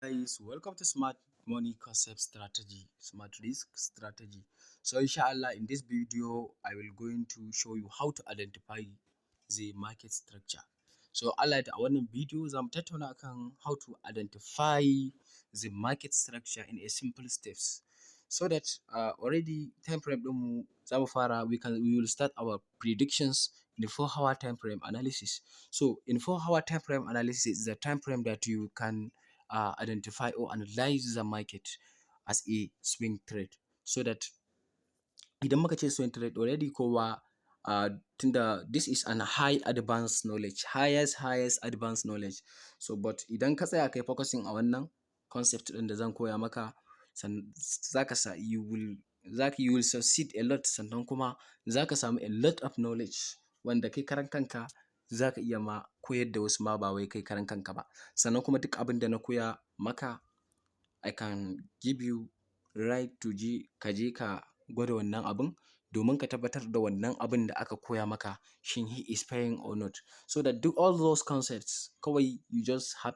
Guys, welcome to Smart Money Concept Strategy, Smart Risk Strategy. So inshallah, in this video, I will going to show you how to identify the market structure. So Allah da a wannan bidiyo za mu tattauna akan how to identify the market structure in a simple steps. So that already time frame ɗinmu za mu fara, we will start our predictions in the 4-hour time frame analysis. So in 4-hour time frame analysis is the time frame that you can identify or analyze the market as a swing trade. So that idan muka ce swing trade, already kowa tunda this is an high advanced knowledge, highest advanced knowledge. So but idan ka tsaya kai focusing a wannan concept ɗin da zan koya maka, za ka sa you will succeed a lot, sannan kuma za ka samu a lot of knowledge wanda kai karan kanka za ka iya ma koyar da wasu ma, ba wai kai karan kanka ba. Sannan kuma duk abin da na koya maka, I can give you right to je ka je ka gwada wannan abun domin ka tabbatar da wannan abin da aka koya maka, shin he is paying or not. So that duk all those concepts kawai you just have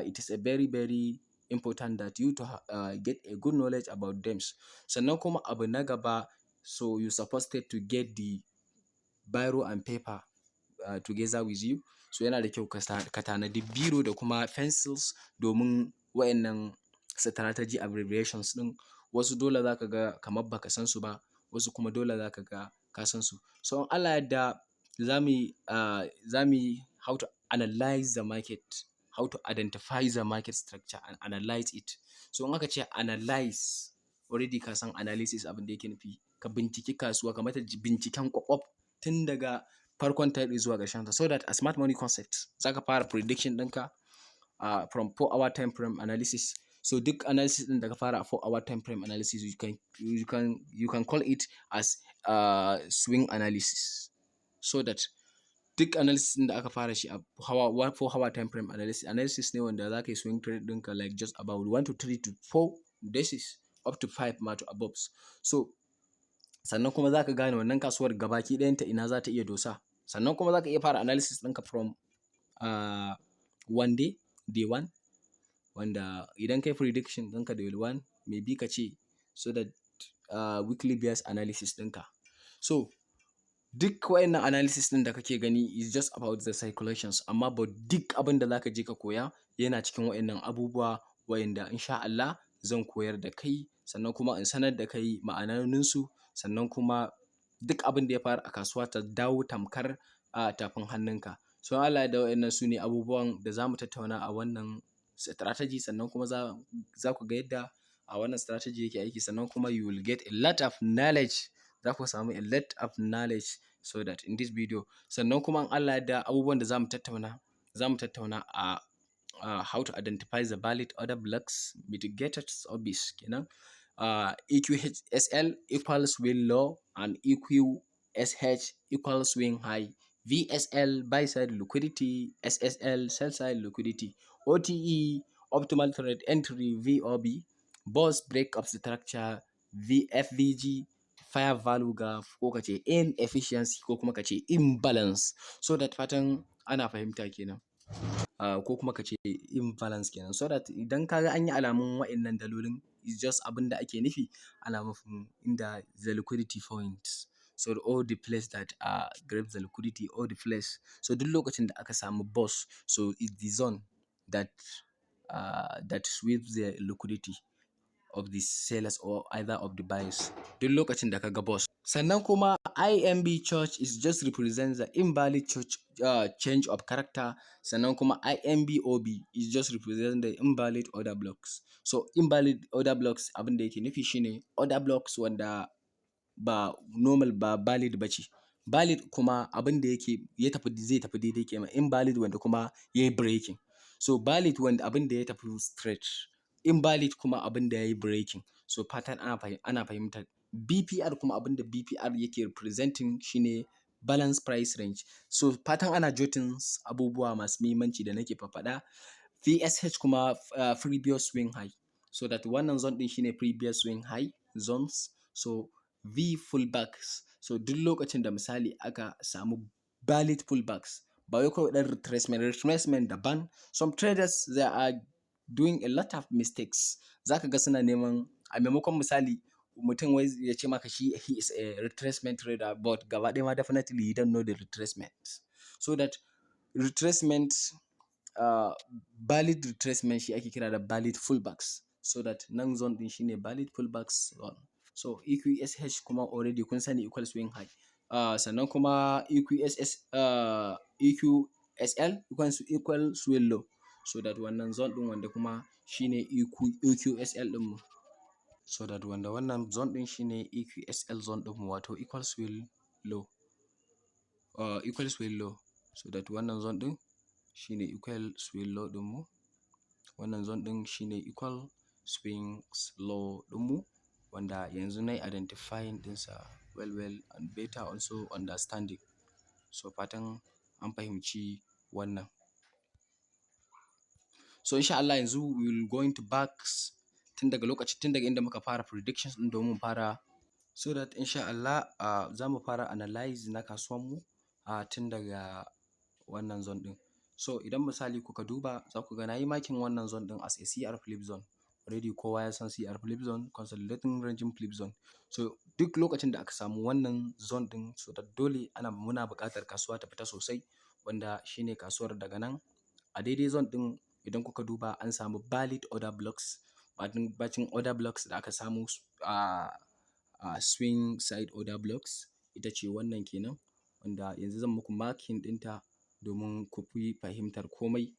it is a very very important that you to get a good knowledge about them. Sannan kuma abu na gaba, so you supposed to get the biro and paper together with you. So yana da kyau ka tanadi biro da kuma pencils domin waɗannan strategy abbreviations ɗin, wasu dole za ka ga kamar baka san su ba, wasu kuma dole za ka ga ka san su. So in Allah ya yarda, za mu yi how to analyze the market, how to identify the market structure and analyze it. So in aka ce analyze, already ka san analysis abin da yake nufi, ka binciki kasuwa, ka mata binciken ƙwaƙwaf tun daga farkon ta zuwa ƙarshen ta. So that a smart money concept za ka fara prediction ɗinka from 4-hour time frame analysis. So duk analysis ɗin da ka fara a 4-hour time frame analysis, you can call it as swing analysis. So that duk analysis ɗin da aka fara shi a 4-hour time frame analysis ne wanda za ka yi swing trade ɗinka like just about 1 to 3 to 4 days, up to 5 ma to above. So sannan kuma za ka gane wannan kasuwar gabaki ɗayanta ina za ta iya dosa. Sannan kuma za ka iya fara analysis ɗinka from one day, day one, wanda idan kai prediction ɗinka day one, maybe ka ce so that weekly bias analysis ɗinka. So duk waɗannan analysis ɗin da kake gani is just about the calculations, amma but duk abin da za ka je ka koya yana cikin waɗannan abubuwa wa'inda insha Allah zan koyar da kai, sannan kuma in sanar da kai ma'anoninsu, sannan kuma duk abin da ya faru a kasuwa ta dawo tamkar a tafin hannunka. So in Allah ya yarda, waɗannan su ne abubuwan da za mu tattauna a wannan strategy. Sannan kuma za ku ga yadda a wannan strategy yake aiki. Sannan kuma you will get a lot of knowledge, za ku samu a lot of knowledge. So that in this video, sannan kuma in Allah ya yarda, abubuwan da za mu tattauna a how to identify the valid order blocks, mitigated OBs kenan, EQSL, equal swing low, and EQSH, equal swing high, VSL, buy side liquidity, SSL, sell side liquidity, OTE, optimal trade entry, VOB, BOS, break of structure, VFVG, fair value gap, ko ka ce inefficiency, ko kuma ka ce imbalance. So that fatan ana fahimta kenan. Ko kuma ka ce imbalance kenan. So that idan ka ga an yi alamun waɗannan dalolin, is just abin da ake nufi, ana nufin inda the liquidity points. So all the place that grab the liquidity, all the place. So duk lokacin da aka samu BOS, so it's the zone that sweeps the liquidity of the sellers or either of the buyers. Duk lokacin da ka ga BOS. Sannan kuma IMB CHoCH is just represents the invalid CHoCH, change of character. Sannan kuma IMBOB is just represent the invalid order blocks. So invalid order blocks, abin da yake nufi shine order blocks wanda ba normal ba, valid ba ce. Valid kuma abin da yake ya tafi, zai tafi daidai kenan. Invalid wanda kuma yayi breaking. So valid wanda abin da ya tafi straight. Invalid kuma abin da yayi breaking. So fatan ana fahimtar. BPR kuma, abin da BPR yake representing shine balance price range. So fatan ana jotting abubuwa masu muhimmanci da nake faffada. VSH kuma previous swing high. So that wannan zone ɗin shine previous swing high zones. So V pullbacks. So duk lokacin da misali aka samu valid pullbacks, ba wai kawai ɗan retracement, retracement daban. Some traders, they are doing a lot of mistakes. Za ka ga suna neman a maimakon, misali, mutum wai ya ce maka shi he is a retracement trader, but gaba ɗaya ma definitely you don't know the retracement. So that retracement, valid retracement shi ake kira da valid pullbacks. So that nan zone ɗin shine valid pullbacks zone. So EQSH kuma already kun sani, equal swing high. Sannan kuma EQSS, EQSL, equal swing low. So that wannan zone ɗin wanda kuma shine EQSL ɗinmu. So that wanda wannan zone ɗin shine EQSL zone ɗinmu, wato equal swing low. Equal swing low. So that wannan zone ɗin shine equal swing low ɗinmu. Wannan zone ɗin shine equal swing low ɗinmu wanda yanzu na yi identifying ɗinsa well well and better also understanding. So fatan an fahimci wannan. So insha Allah yanzu we will going to back tun daga lokaci, tun daga inda muka fara predictions ɗin domin mu fara, so that insha Allah za mu fara analyze na kasuwanmu tun daga wannan zone ɗin. So idan misali kuka duba, za ku ga na yi marking wannan zone ɗin as a CR flip zone. Already kowa ya san CR flip zone, consolidating ranging flip zone. So duk lokacin da aka samu wannan zone ɗin, so that dole ana muna buƙatar kasuwa ta fita sosai, wanda shine kasuwar daga nan a daidai zone ɗin, idan kuka duba, an samu valid order blocks. Bacin order blocks da aka samu, swing side order blocks ita ce wannan kenan, wanda yanzu zan muku marking ɗinta domin ku fi fahimtar komai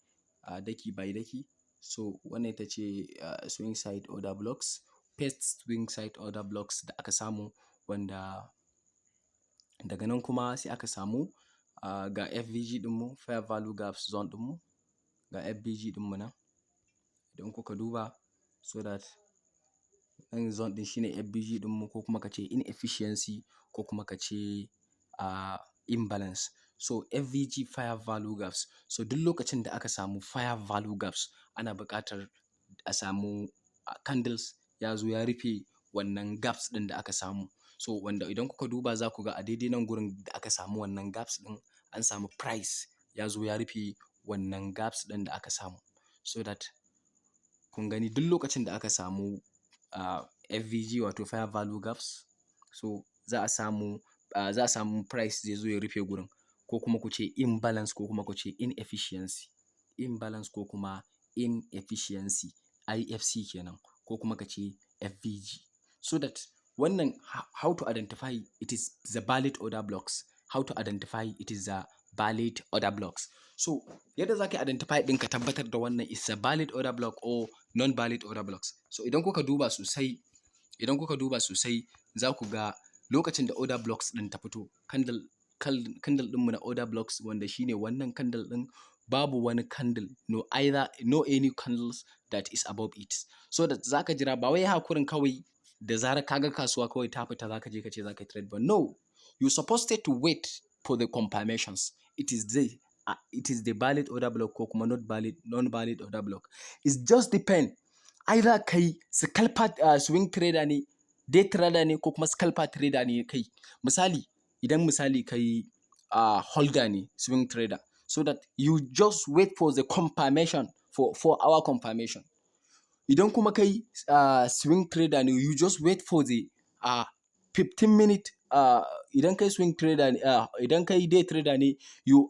daki by daki. So wannan ita ce swing side order blocks, first swing side order blocks da aka samu, wanda daga nan kuma sai aka samu ga FVG ɗinmu, fair value gaps zone ɗinmu, ga FVG ɗinmu nan idan kuka duba. So that nan zone ɗin shine FVG ɗinmu, ko kuma ka ce inefficiency, ko kuma ka ce imbalance. So FVG, fair value gaps. So duk lokacin da aka samu fair value gaps, ana buƙatar a samu candles ya zo ya rufe wannan gaps ɗin da aka samu. So wanda idan kuka duba, za ku ga a daidai nan gurin da aka samu wannan gaps ɗin, an samu price ya zo ya rufe wannan gaps ɗin da aka samu. So that kun gani, duk lokacin da aka samu FVG, wato fair value gaps, so za a samu price zai zo ya rufe gurin, ko kuma ku ce imbalance, ko kuma ku ce inefficiency. Imbalance ko kuma inefficiency, IFC kenan, ko kuma ka ce FVG. So that wannan how to identify it is the valid order blocks. How to identify it is the valid order blocks. So yadda za ka identify ɗin, ka tabbatar da wannan is a valid order block or non-valid order blocks. So idan kuka duba sosai, za ku ga lokacin da order blocks ɗin ta fito, candle ɗinmu na order blocks, wanda shine wannan candle ɗin, babu wani candle, no either, no any candles that is above it. So that za ka jira, ba wai hakurin kawai da zarar ka ga kasuwa kawai ta fita za ka je ka ce za ka yi trade ba. No, you supposed to wait for the confirmations. It is the valid order block ko kuma not valid, non-valid order block. It just depend either kai scalper, swing trader ne, day trader ne, ko kuma scalper trader ne kai. Misali, idan misali kai holder ne, swing trader, so that you just wait for the confirmation, for 4 hour confirmation. Idan kuma kai swing trader ne, you just wait for the 15 minute. Idan kai swing trader ne, idan kai day trader ne, you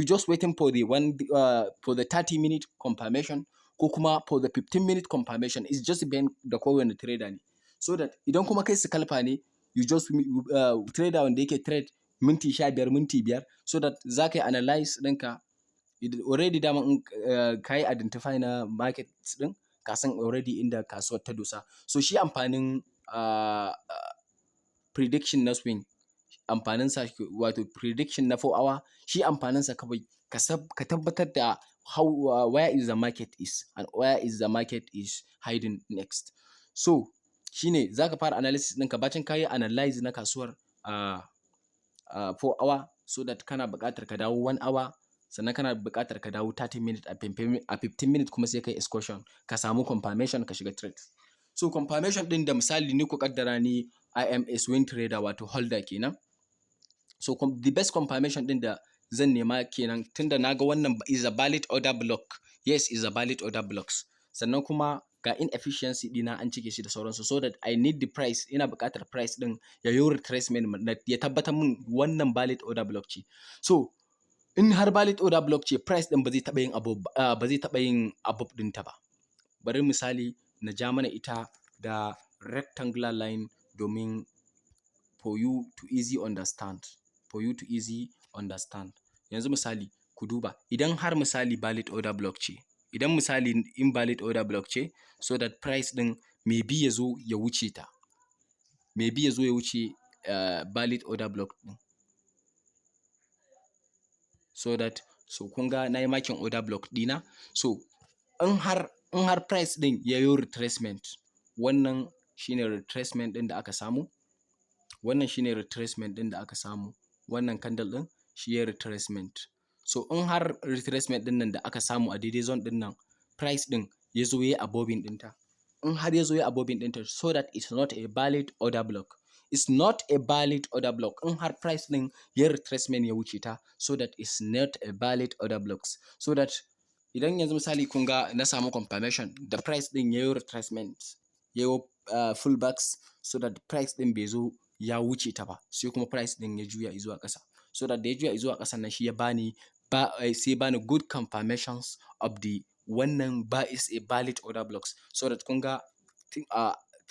just waiting for the one, for the 30-minute confirmation, ko kuma for the 15-minute confirmation. It's just depend da kowane trader ne. So that idan kuma kai scalper ne, you just trader wanda yake trade minti 15, minti 5, so that za ka yi analyze ɗinka. Already dama in ka yi identify na market ɗin, ka san already inda kasuwar ta dosa. So shi amfanin prediction na swing, amfaninsa, wato prediction na 4 hour, shi amfaninsa kawai ka tabbatar da how, where is the market is and where is the market is hiding next. So shine za ka fara analysis ɗinka bacin ka yi analyze na kasuwar 4 hour, so that kana buƙatar ka dawo 1 hour, sannan kana buƙatar ka dawo 30 minute, a 15 minute kuma sai kai excursion, ka samu confirmation, ka shiga trade. So confirmation ɗin da misali ni, ku kaddara ni I am a swing trader, wato holder kenan. So the best confirmation ɗin da zan nema kenan, tunda na ga wannan is a valid order block, yes, is a valid order blocks. Sannan kuma ga inefficiency ɗina an cike shi da sauransu, so that I need the price, ina buƙatar price ɗin ya yi retracement ya tabbatar min wannan valid order block ce. So in har valid order block ce, price ɗin ba zai taɓa yin above ɗinta ba. Bari misali na ja mana ita da rectangular line domin for you to easy understand, for you to easy understand. Yanzu misali ku duba, idan har misali valid order block ce, idan misali invalid order block ce, so that price ɗin maybe ya zo ya wuce ta, maybe ya zo ya wuce valid order block ɗin. So that, so kun ga na yi marking order block ɗina. So in har price ɗin ya yi retracement, wannan shine retracement ɗin da aka samu, wannan shine retracement ɗin da aka samu, wannan candle ɗin shi ya retracement. So in har retracement ɗin nan da aka samu a daidai zone ɗin nan, price ɗin ya zo ya yi aboving ɗinta, in har ya zo ya aboving ɗinta, so that it's not a valid order block, it's not a valid order block. In har price ɗin ya retracement ya wuce ta, so that it's not a valid order blocks. So that idan yanzu misali kun ga na samu confirmation da price ɗin ya yi retracement, ya yi pullbacks, so that price ɗin bai zo ya wuce ta ba, sai kuma price ɗin ya juya zuwa ƙasa. So that da ya juya zuwa ƙasan nan, shi ya bani ba sai bani good confirmations of the wannan ba is a valid order blocks. So that kun ga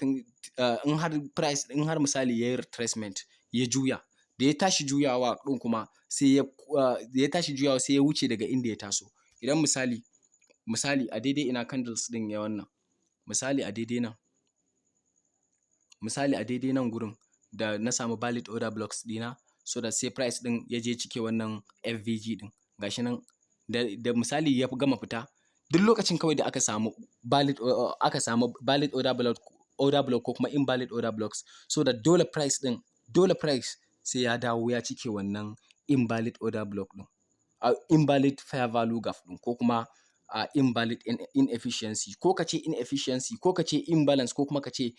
in har price, in har misali ya yi retracement ya juya, da ya tashi juyawa ɗin kuma sai ya da ya tashi juyawa sai ya wuce daga inda ya taso. Idan misali a daidai ina candles ɗin ya wannan, misali a daidai nan, misali a daidai nan gurin da na samu valid order blocks ɗina, so that sai price ɗin ya je cike wannan FVG ɗin, gashi nan da misali ya gama fita. Duk lokacin kawai da aka samu valid order block ko kuma invalid order blocks, so that dole price ɗin, dole price sai ya dawo ya cike wannan invalid order block ɗin, invalid fair value gap ɗin, ko kuma invalid inefficiency, ko ka ce inefficiency, ko ka ce imbalance, ko kuma ka ce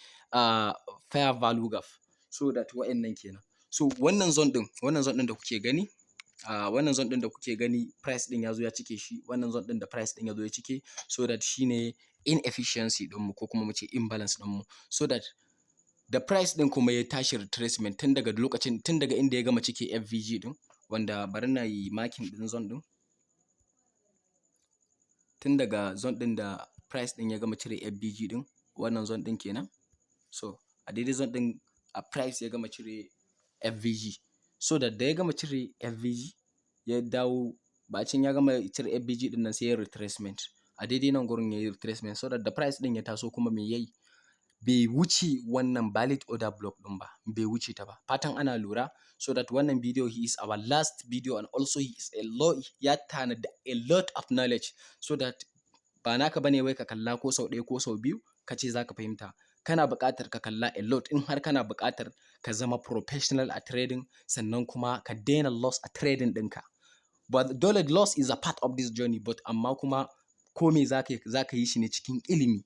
fair value gap. So that wa'innan kenan. So wannan zone ɗin da kuke gani, wannan zone ɗin da kuke gani price ɗin ya zo ya cike shi, wannan zone ɗin da price ɗin ya zo ya cike, so that shine inefficiency ɗinmu ko kuma mu ce imbalance ɗinmu. So that da price ɗin kuma ya tashi retracement tun daga lokacin, tun daga inda ya gama cike FVG ɗin, wanda bari na yi marking ɗin zone ɗin, tun daga zone ɗin da price ɗin ya gama cire FVG ɗin, wannan zone ɗin kenan. So a daidai zone ɗin a price ya gama cire FVG. So that da ya gama cire FVG ya dawo, bacin ya gama cire FVG ɗin nan, sai ya retracement a daidai nan gurin ya yi retracement. So that da price ɗin ya taso kuma, me yayi? Bai wuce wannan valid order block ɗin ba, bai wuce ta ba. Fatan ana lura. So that wannan video, he is our last video, and also he is a lot, ya tanada a lot of knowledge, so that ba naka bane wai ka kalla ko sau ɗaya ko sau biyu ka ce za ka fahimta. Kana buƙatar ka kalla a lot in har kana buƙatar ka zama professional a trading, sannan kuma ka daina loss a trading ɗinka. But dole loss is a part of this journey, but amma kuma ko me za ka yi shi ne cikin ilimi.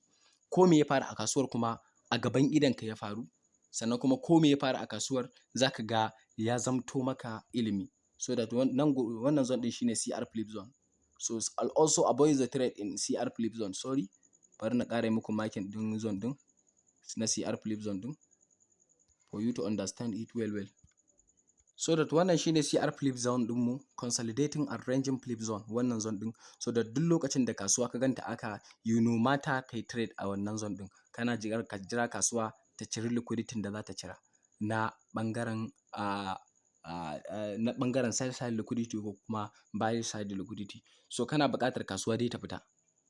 Ko me ya faru a kasuwar kuma a gaban idonka ya faru, sannan kuma ko me ya faru a kasuwar za ka ga ya zamto maka ilimi. So that wannan zone ɗin shine CR flip zone. So I'll also avoid the trade in CR flip zone. Sorry, bari na ƙara muku marking ɗin zone ɗin na CR flip zone ɗin for you to understand it well well. So that wannan shine CR flip zone ɗinmu, consolidating and ranging flip zone, wannan zone ɗin. So that duk lokacin da kasuwa ka ganta aka you, no matter kai trade a wannan zone ɗin, kana jira, ka jira kasuwa ta ciri liquidity da za ta cira na ɓangaren sell side liquidity ko kuma buy side liquidity. So kana buƙatar kasuwa dai ta fita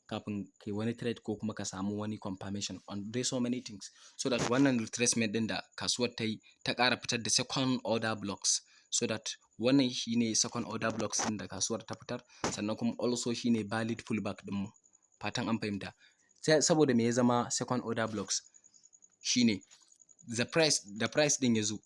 kafin kai wani trade ko kuma ka samu wani confirmation on dai so many things. So that wannan retracement ɗin da kasuwar ta yi, ta ƙara fitar da second order blocks. So that wannan shine second order blocks ɗin da kasuwar ta fitar, sannan kuma also shine valid pullback ɗinmu. Fatan an fahimta. Saboda me ya zama second order blocks? Shine the price ɗin ya zo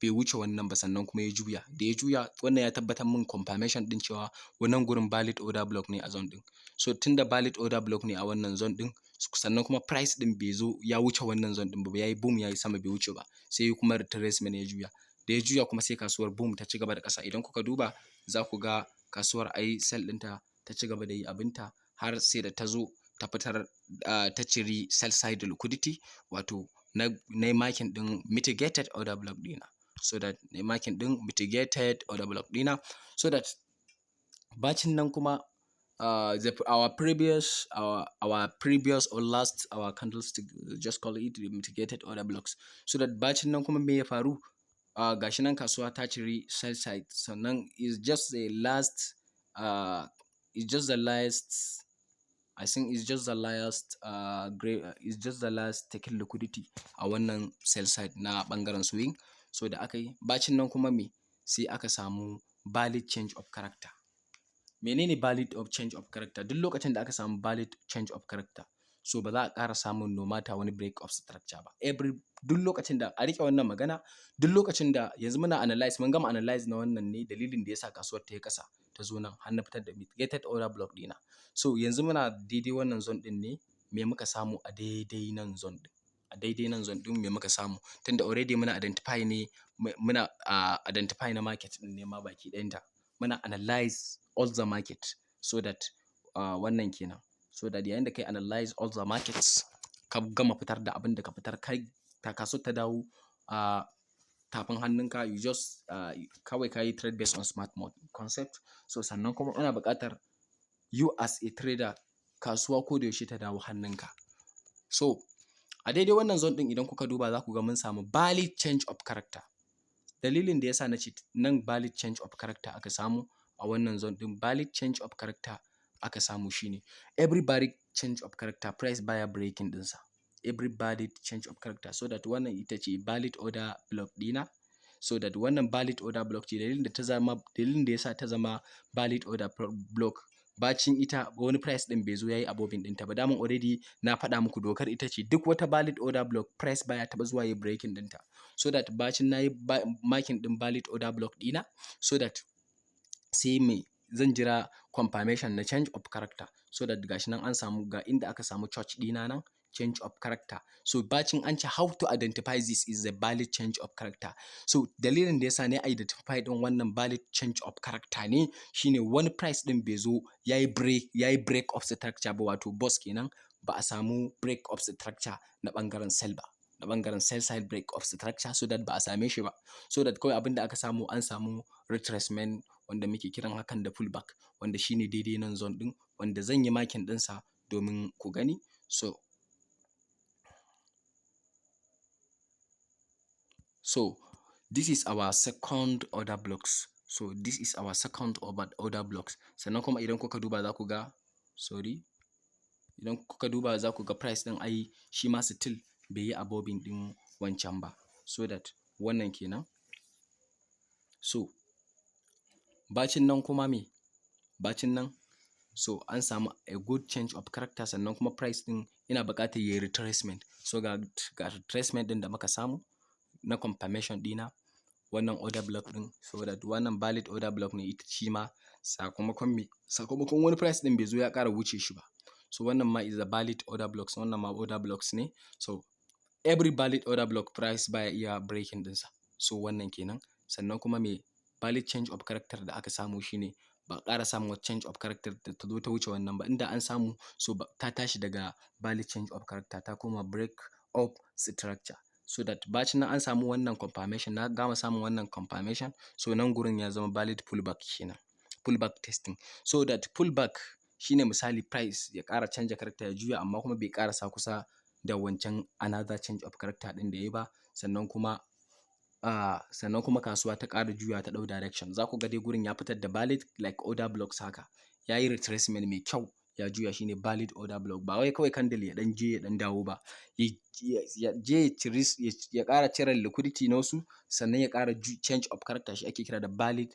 bai wuce wannan ba, sannan kuma ya juya. Da ya juya, wannan ya tabbatar min confirmation ɗin cewa wannan gurin valid order block ne a zone ɗin. So tunda valid order block ne a wannan zone ɗin, sannan kuma price ɗin bai zo ya wuce wannan zone ɗin ba, ya yi boom, ya yi sama, bai wuce ba, sai kuma retracement ya juya. Da ya juya kuma, sai kasuwar boom ta ci gaba da ƙasa. Idan kuka duba za ku ga kasuwar ai sell ɗinta ta ci gaba da yi abinta har sai da ta zo ta fitar. ta ciri sell side liquidity, wato na yi marking ɗin mitigated order block ɗina, so that na yi marking ɗin mitigated order block ɗina. So that bacin nan kuma our previous or last our candlestick, just call it mitigated order blocks. So that bacin nan kuma me ya faru? Gashi nan kasuwa ta ciri sell side, sannan is just the last, I think it's just the last gray, it's just the last taking liquidity a wannan sell side na ɓangaren swing. So da aka yi bacin nan kuma me? Sai aka samu valid change of character. Menene valid of change of character? Duk lokacin da aka samu valid change of character, so ba za a ƙara samun no matter wani break of structure ba. Every duk lokacin da a riƙe wannan magana, duk lokacin da yanzu muna analyze, mun gama analyze na wannan ne dalilin da yasa kasuwar ta yi ƙasa ta zo nan har na fitar da mitigated order block ɗina. So yanzu muna daidai wannan zone ɗin ne. Me muka samu a daidai nan zone ɗin? A daidai nan zone ɗin me muka samu? Tunda already muna identify ne, muna identify na market ɗin ne ma baki ɗayanta. Muna analyze all the market, so that wannan kenan. So that yayin da kai analyze all the markets, ka gama fitar da abin da ka fitar, kai ta kasuwar ta dawo tafin hannunka, you just kawai ka yi trade based on smart money concept. So sannan kuma ana buƙatar you as a trader, kasuwa ko da yaushe ta dawo hannunka. So a daidai wannan zone ɗin, idan kuka duba za ku ga mun samu valid change of character. Dalilin da yasa na ce nan valid change of character aka samu a wannan zone ɗin, valid change of character aka samu, shine every valid change of character, price baya breaking ɗinsa. Every valid change of character. So that wannan ita ce valid order block ɗina. So that wannan valid order block ce. Dalilin da yasa ta zama valid order block, bacin ita wani price ɗin bai zo ya yi above ɗinta ba. Daman already na faɗa muku dokar ita ce duk wata valid order block, price baya taɓa zuwa ya breaking ɗinta. So that bacin na yi marking ɗin valid order block ɗina, so that sai me? Zan jira confirmation na change of character. So that gashi nan an samu, ga inda aka samu CHoCH ɗina nan, change of character. So bacin an ce how to identify this is a valid change of character. So dalilin da yasa na identify ɗin wannan valid change of character ne shine wani price ɗin bai zo yayi break of structure ba, wato BOS kenan. Ba a samu break of structure na ɓangaren sell ba, na ɓangaren sell side break of structure, so that ba a same shi ba. So that kawai abin da aka samu, an samu retracement, wanda muke kiran hakan da pullback, wanda shine daidai nan zone ɗin, wanda zan yi marking ɗinsa domin ku gani. So this is our second order blocks. So this is our second order blocks. Sannan kuma idan kuka duba za ku ga, sorry, idan kuka duba za ku ga price ɗin ai shi ma still bai yi above ɗin wancan ba. So that wannan kenan. So bacin nan kuma me? Bacin nan, so an samu a good change of character, sannan kuma price ɗin yana buƙatar yayi retracement. So ga retracement ɗin da muka samu na confirmation ɗina wannan order block ɗin. So that wannan valid order block ne ita shi ma, sakamakon me? Sakamakon wani price ɗin bai zo ya ƙara wuce shi ba. So wannan ma is a valid order blocks, wannan ma order blocks ne. So every valid order block, price baya iya breaking ɗinsa. So wannan kenan. Sannan kuma me? Valid change of character da aka samu shine ba a ƙara samun wata change of character da ta zo ta wuce wannan ba. Inda an samu, so ta tashi daga valid change of character, ta koma break of structure. So that bacin nan an samu wannan confirmation, na gama samun wannan confirmation, so nan gurin ya zama valid pullback kenan, pullback testing. So that pullback shine misali price ya ƙara canja character, ya juya, amma kuma bai ƙarasa kusa da wancan another change of character ɗin da ya yi ba. Sannan kuma kasuwa ta ƙara juyawa, ta ɗau direction. Za ku ga dai gurin ya fitar da valid like order blocks haka. Ya yi retracement mai kyau, ya juya, shine valid order block. Ba wai kawai candle ya ɗan je ya ɗan dawo ba. Ya je ya ciri, ya ƙara cire liquidity na wasu, sannan ya ƙara change of character, shi ake kira da valid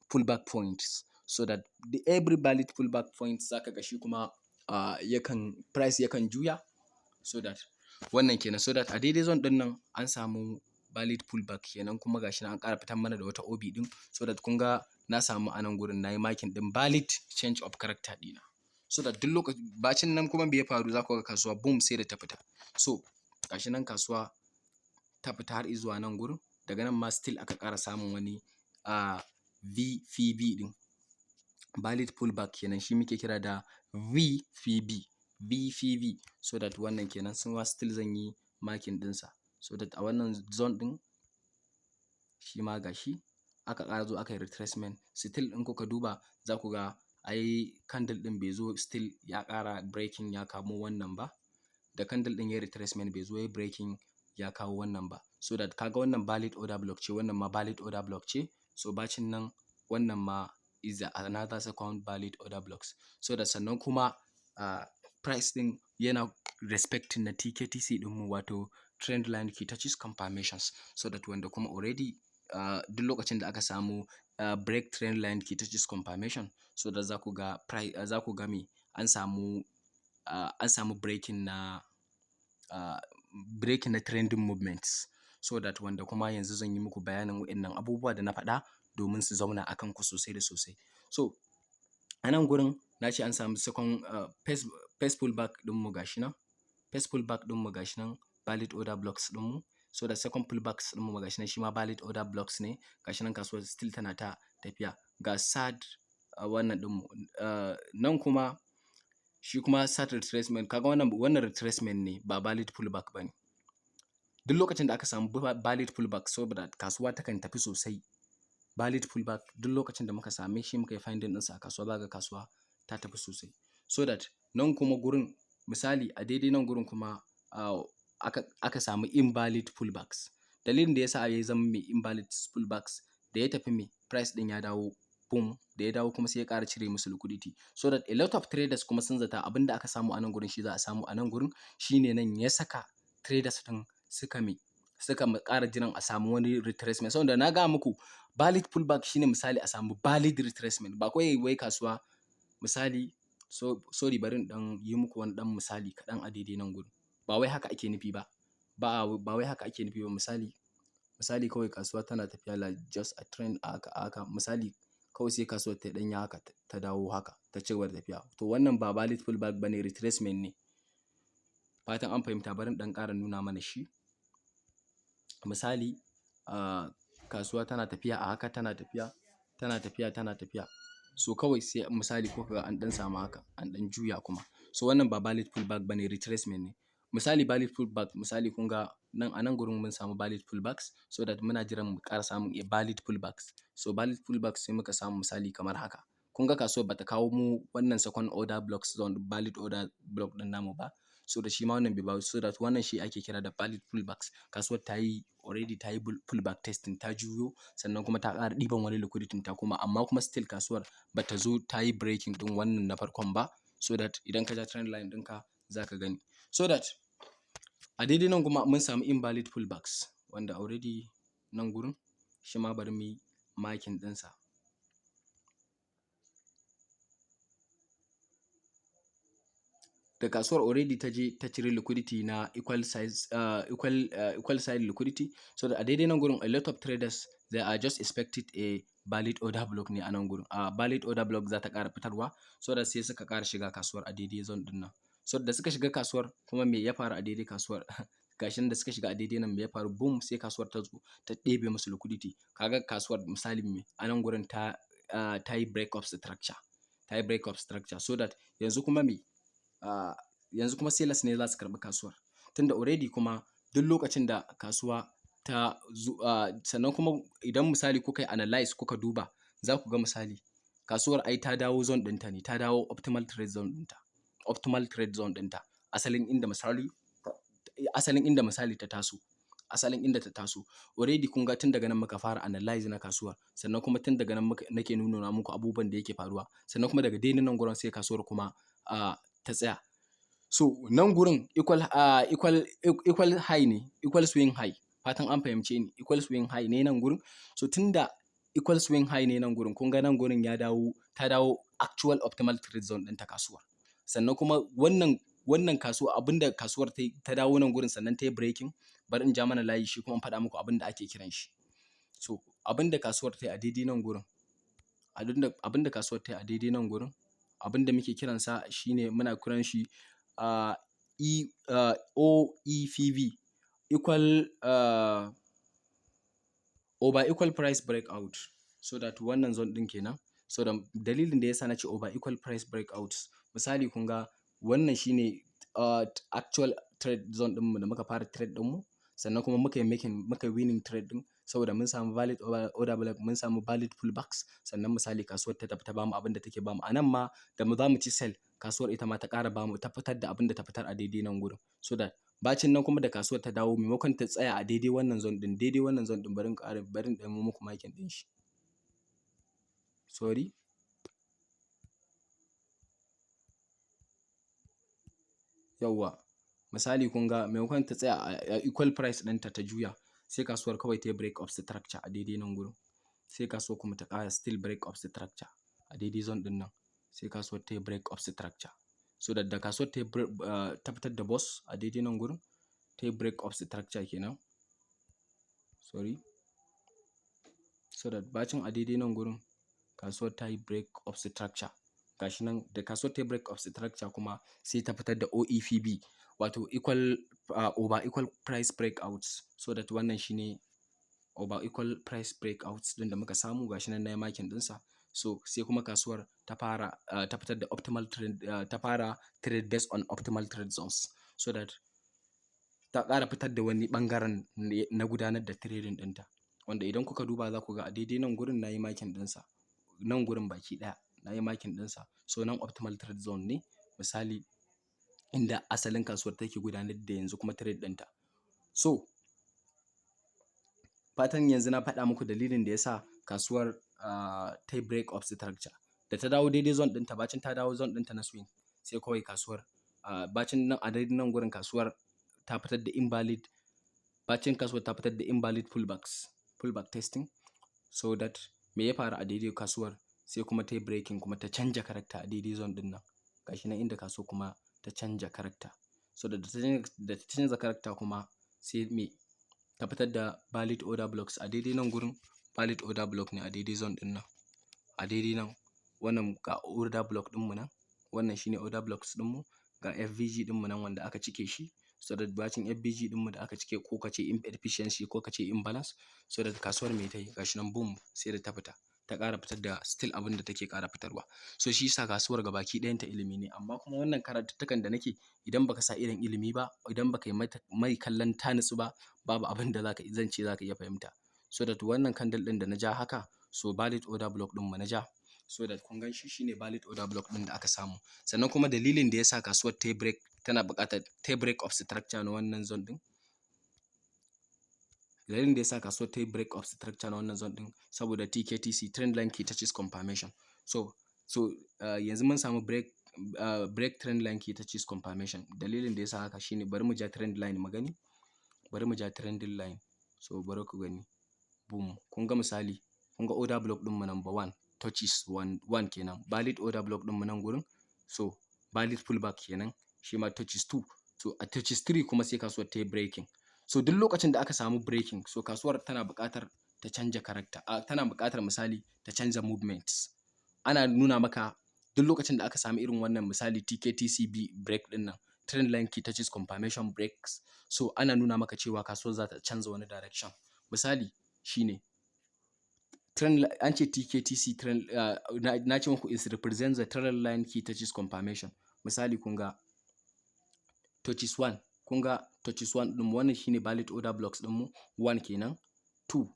pullback points. So that the every valid pullback points, za ka ga shi kuma yakan price yakan juya. So that wannan kenan. So that a daidai zone ɗin nan an samu valid pullback kenan, kuma gashi nan an ƙara fitar mana da wata OB ɗin. So that kun ga na samu a nan gurin na yi marking ɗin valid change of character ɗina. So that duk lokaci bacin nan kuma me ya faru? Za ku ga kasuwa, boom, sai da ta fita. So gashi nan kasuwa ta fita har izuwa nan gurin. Daga nan ma still aka ƙara samun wani VPB ɗin. Valid pullback kenan, shi muke kira da VPB. VPV. So that wannan kenan, suma still zan yi marking ɗinsa. So that a wannan zone ɗin shi ma ga shi aka ƙara zuwa aka yi retracement. Still in kuka duba za ku ga ai candle ɗin bai zo still ya ƙara breaking ya kamo wannan ba. Da candle ɗin ya yi retracement, bai zo ya yi breaking ya kawo wannan ba. So that ka ga wannan valid order block ce, wannan ma valid order block ce. So bacin nan wannan ma is another second valid order blocks. So that sannan kuma price ɗin yana respecting na TKTC ɗinmu, wato trend line key touches confirmations. So that wanda kuma already duk lokacin da aka samu break trend line key touches confirmation, so that za ku ga price, za ku ga me an samu breaking na trending movements. So that wanda kuma yanzu zan yi muku bayanin waɗannan abubuwa da na faɗa domin su zauna a kanku sosai da sosai. So a nan gurin na ce an samu second first pullback ɗinmu, ga shi nan. First pullback ɗinmu ga shi nan, valid order blocks ɗinmu. So da second pullbacks ɗinmu ga shi nan, shi ma valid order blocks ne. Ga shi nan kasuwar still tana ta tafiya. Ga third wannan ɗinmu nan kuma, shi kuma third retracement. Kaga wannan retracement ne, ba valid pullback ba ne. Duk lokacin da aka samu valid pullback, saboda kasuwa takan tafi sosai. Valid pullback, duk lokacin da muka same shi, muka yi finding ɗinsa a kasuwa, za ka ga kasuwa ta tafi sosai. So that nan kuma gurin, misali a daidai nan gurin kuma aka samu invalid pullbacks. Dalilin da ya sa ya zama mai invalid pullbacks, da ya tafi me price ɗin ya dawo, boom, da ya dawo kuma sai ya ƙara cire musu liquidity. So that a lot of traders kuma sun zata abin da aka samu a nan gurin shi za a samu a nan gurin. Shine nan ya saka traders ɗin suka me suka ƙara jiran a samu wani retracement. Saboda na gaya muku, valid pullback shine misali a samu valid retracement, ba kawai wai kasuwa misali. So sorry, bari in ɗan yi muku wani ɗan misali kaɗan a daidai nan gurin. Ba wai haka ake nufi ba, ba wai haka ake nufi ba. Misali kawai kasuwa tana tafiya like just a trend a haka a haka, misali kawai sai kasuwar ta ɗan yi haka, ta dawo haka, ta ci gaba da tafiya. To wannan ba valid pullback bane, retracement ne. Fatan an fahimta. Bari in ɗan ƙara nuna mana shi. Misali, kasuwa tana tafiya a haka, tana tafiya, tana tafiya, tana tafiya. So kawai sai misali kuka ga an ɗan samu haka, an ɗan juya kuma. So wannan ba valid pullback bane, retracement ne. Misali valid pullback, misali kun ga nan, a nan gurin mun samu valid pullbacks, so that muna jiran mu ƙara samun a valid pullbacks. So valid pullbacks sai muka samu misali kamar haka. Kun ga kasuwar bata kawo mu wannan second order blocks zone, valid order block ɗin namu ba. So da shi ma wannan bai ba. So that wannan shi ake kira da valid pullbacks. Kasuwar ta yi already ta yi pullback testing, ta juyo, sannan kuma ta ƙara ɗiban wani liquidity ta kuma, amma kuma still kasuwar bata zo ta yi breaking ɗin wannan na farkon ba. So that idan ka ja trend line ɗinka za ka gani. So that a daidai nan kuma mun samu invalid pullbacks, wanda already nan gurin shi ma bari mu yi marking ɗinsa. Da kasuwar already ta je ta cire liquidity na equal size, equal side liquidity. So that a daidai nan gurin a lot of traders, they are just expected a valid order block ne a nan gurin. A valid order block za ta ƙara fitarwa. So that sai suka ƙara shiga kasuwar a daidai zone ɗin nan. So da suka shiga kasuwar kuma, me ya faru a daidai kasuwar? Gashi nan, da suka shiga a daidai nan, me ya faru? Boom, sai kasuwar ta zo ta ɗebe musu liquidity. Kaga kasuwar misali me a nan gurin ta yi break of structure, ta yi break of structure. So that yanzu kuma me yanzu kuma sellers ne za su karɓi kasuwar, tunda already kuma duk lokacin da kasuwa ta sannan kuma idan misali kuka yi analyze, kuka duba, za ku ga misali kasuwar ai ta dawo zone ɗinta ne, ta dawo optimal trade zone ɗinta, optimal trade zone ɗinta, asalin inda misali ta taso, asalin inda ta taso. Already kun ga tun daga nan muka fara analyze na kasuwar, sannan kuma tun daga nan muka nake nuna muku abubuwan da yake faruwa. Sannan kuma daga daidai nan gurin sai kasuwar kuma ta tsaya. So nan gurin equal high ne, equal swing high. Fatan an fahimce ni. Equal swing high ne nan gurin. So tunda equal swing high ne nan gurin, kun ga nan gurin ya dawo, ta dawo actual optimal trade zone ɗinta kasuwar. Sannan kuma wannan kasuwa, abinda kasuwar ta dawo nan gurin sannan ta yi breaking, bari in ja mana layi shi kuma in faɗa muku abinda ake kiran shi. So abinda kasuwar ta yi a daidai nan gurin, abinda kasuwar ta yi a daidai nan gurin, abinda muke kiransa shine, muna kiran shi OEPB, equal over equal price breakout. So that wannan zone ɗin kenan. So da dalilin da yasa na ce over equal price breakout, misali kun ga Wannan shine actual trade zone ɗinmu da muka fara trade ɗinmu. Sannan kuma muka yi making, muka yi winning trade ɗin saboda mun samu valid order block, mun samu valid pullbacks. Sannan misali kasuwar ta tafi ta bamu abin da take bamu. A nan ma da mu za mu ci sell, kasuwar ita ma ta ƙara bamu, ta fitar da abin da ta fitar a daidai nan gurin. So that bacin nan kuma da kasuwar ta dawo, maimakon ta tsaya a daidai wannan zone ɗin, daidai wannan zone ɗin, bari in ƙara, bari in ɗan muku marking ɗin shi. Sorry. Yawwa. Misali kun ga maimakon ta tsaya a equal price ɗinta ta juya, sai kasuwar kawai ta yi break of structure a daidai nan gurin. Sai kasuwar kuma ta ƙara still break of structure a daidai zone ɗin nan. Sai kasuwar ta yi break of structure. So that da kasuwar ta yi ta fitar da BOS a daidai nan gurin, ta yi break of structure kenan. Sorry. So that bacin a daidai nan gurin kasuwar ta yi break of structure. Gashi nan da kasuwar ta yi break of structure kuma sai ta fitar da OEPB, wato equal over equal price breakouts. So that wannan shine over equal price breakouts ɗin da muka samu, gashi nan na yi marking ɗinsa. So sai kuma kasuwar ta fara ta fitar da optimal trade, ta fara trade based on optimal trade zones. So that ta ƙara fitar da wani ɓangaren na gudanar da trading ɗinta. Wanda idan kuka duba za ku ga a daidai nan gurin na yi marking ɗinsa. Nan gurin baki ɗaya na yi marking ɗinsa. So nan optimal trade zone ne, misali inda asalin kasuwar take gudanar da yanzu kuma trade ɗinta. So fatan yanzu na faɗa muku dalilin da ya sa kasuwar ta yi break of structure. Da ta dawo daidai zone ɗinta, bacin ta dawo zone ɗinta na swing, sai kawai kasuwar bacin nan a daidai nan gurin kasuwar ta fitar da invalid, bacin kasuwar ta fitar da invalid pullbacks, pullback testing. So that me ya faru a daidai kasuwar? Sai kuma ta yi breaking kuma ta canja character a daidai zone ɗin nan. Gashi nan inda kasuwar kuma ta canja character. So da ta canza character kuma sai me? Ta fitar da valid order blocks a daidai nan gurin. Valid order block ne a daidai zone ɗin nan. A daidai nan wannan ga order block ɗinmu nan. Wannan shine order blocks ɗinmu. Ga FVG ɗinmu nan wanda aka cike shi. So that bacin FVG ɗinmu da aka cike, ko ka ce inefficiency ko ka ce imbalance, so that kasuwar me ta yi? Gashi nan, boom, sai da ta fita. Ta ƙara fitar da still abin da take ƙara fitarwa. So shi yasa kasuwar gabaki ɗayanta ilimi ne. Amma kuma wannan karatuttukan da nake, idan baka sa irin ilimi ba, idan baka yi mata mai kallon ta nutsu ba, babu abin da zaka zan ce zaka iya fahimta. So that wannan candle ɗin da na ja haka, so valid order block ɗinmu na ja. So that kun gan shi, shine valid order block ɗin da aka samu. Sannan kuma dalilin da ya sa kasuwar ta yi break, tana buƙatar ta yi break of structure na wannan zone ɗin. Dalilin da ya sa kasuwar ta yi break of structure na wannan zone ɗin saboda TKTC, trend line key touches confirmation. So yanzu mun samu break trend line key touches confirmation. Dalilin da ya sa haka shine bari mu ja trend line mu gani. Bari mu ja trending line. So bari ku gani. Boom. Kun ga misali, kun ga order block ɗinmu number one touches one, one kenan. Valid order block ɗinmu nan gurin. So valid pullback kenan. Shi ma touches two. So a touches three kuma sai kasuwar ta yi breaking. So duk lokacin da aka samu breaking, so kasuwar tana buƙatar ta canja character, tana buƙatar misali ta canza movements. Ana nuna maka duk lokacin da aka samu irin wannan misali TKTCB break ɗin nan, trend line key touches confirmation breaks, so ana nuna maka cewa kasuwar za ta canza wani direction. Misali shine trend, an ce TKTC trend, na ce muku is represents the trend line key touches confirmation. Misali kun ga touches one, kun ga touches one ɗin, wannan shine valid order blocks ɗinmu, one kenan, two,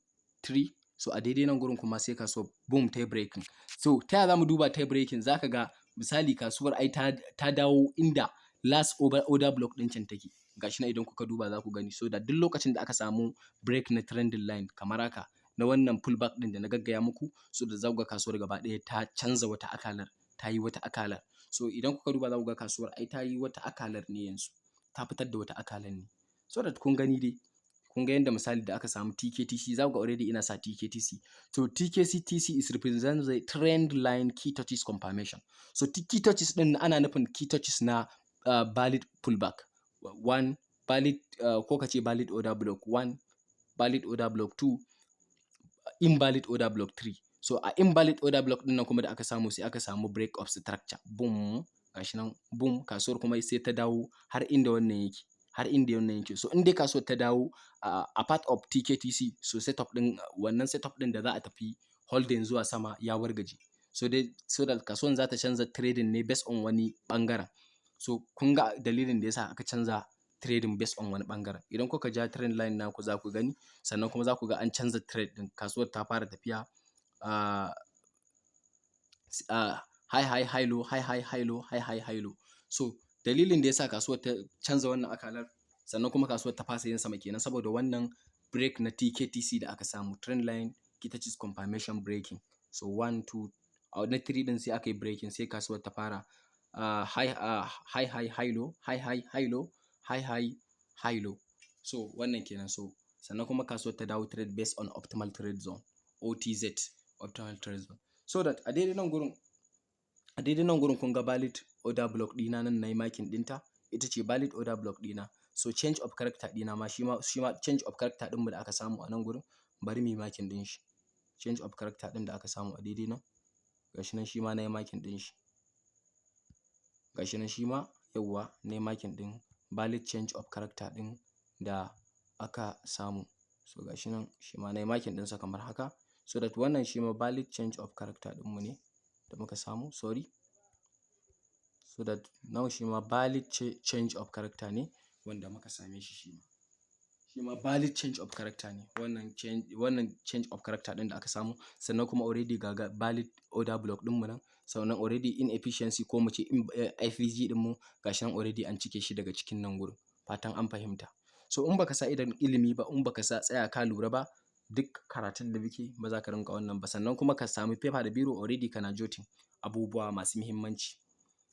three. So a daidai nan gurin kuma sai kasuwar, boom, ta yi breaking. So ta yaya za mu duba ta yi breaking? Za ka ga misali kasuwar ai ta dawo inda last order block ɗin can take. Gashi nan, idan kuka duba za ku gani. So da duk lokacin da aka samu break na trending line kamar haka na wannan pullback ɗin da na gaggaya muku, so da za ku ga kasuwar gaba ɗaya ta canza wata akalar, ta yi wata akalar. So idan kuka duba za ku ga kasuwar ai ta yi wata akalar ne yanzu. Ta fitar da wata akalar ne. So that kun gani dai, kun ga yanda misali da aka samu TKTC, za ku ga already ina sa TKTC. So TKTC is represents the trend line key touches confirmation. So key touches ɗin ana nufin key touches na valid pullback. One valid, ko ka ce valid order block one, valid order block two, invalid order block three. So a invalid order block ɗin nan kuma da aka samu, sai aka samu break of structure. Boom, gashi nan, boom, kasuwar kuma sai ta dawo har inda wannan yake. Har inda wannan yake. So in dai kasuwar ta dawo a part of TKTC, so setup ɗin, wannan setup ɗin da za a tafi holding zuwa sama ya wargaje. So dai so that kasuwan za ta canza trading ne based on wani ɓangaren. So kun ga dalilin da yasa aka canza trading based on wani ɓangaren. Idan kuka ja trend line naku, za ku gani, sannan kuma za ku ga an canza trade ɗin, kasuwar ta fara tafiya high high, high low, high high, high low, high high, high low. So dalilin da yasa kasuwar ta canza wannan akalar, sannan kuma kasuwar ta fasa yin sama kenan, saboda wannan break na TKTC da aka samu, trend line ita ce confirmation breaking. So one, two, a na three ɗin sai aka yi breaking, sai kasuwar ta fara high high, high, high low, high high, high low, high high, high low. So wannan kenan. So sannan kuma kasuwar ta dawo trade based on optimal trade zone, OTZ, optimal trade zone. So that a daidai nan gurin kun ga valid order block ɗina nan, na yi marking ɗinta, ita ce valid order block ɗina. So change of character ɗina ma, shi ma change of character ɗinmu da aka samu a nan gurin, bari mu yi marking ɗin shi. Change of character ɗin da aka samu a daidai nan, gashi nan, shi ma na yi marking ɗin shi. Gashi nan shi ma, yawwa, na yi marking ɗin valid change of character ɗin da aka samu. So gashi nan, shi ma na yi marking ɗinsa kamar haka. So that wannan shi ma valid change of character ɗinmu ne da muka samu, sorry. So that now shi ma valid change of character ne wanda muka same shi shi ma. Shi ma valid change of character ne wannan change of character ɗin da aka samu. Sannan kuma already ga valid order block ɗinmu nan. Sannan already inefficiency, ko mu ce IFVG ɗinmu, gashi nan already an cike shi daga cikin nan gurin. Fatan an fahimta. So in baka sa idon ilimi ba, in baka sa tsaya ka lura ba, duk karatun da muke ba za ka rinƙa wannan ba. Sannan kuma ka sami paper da biro, already kana jotting abubuwa masu muhimmanci.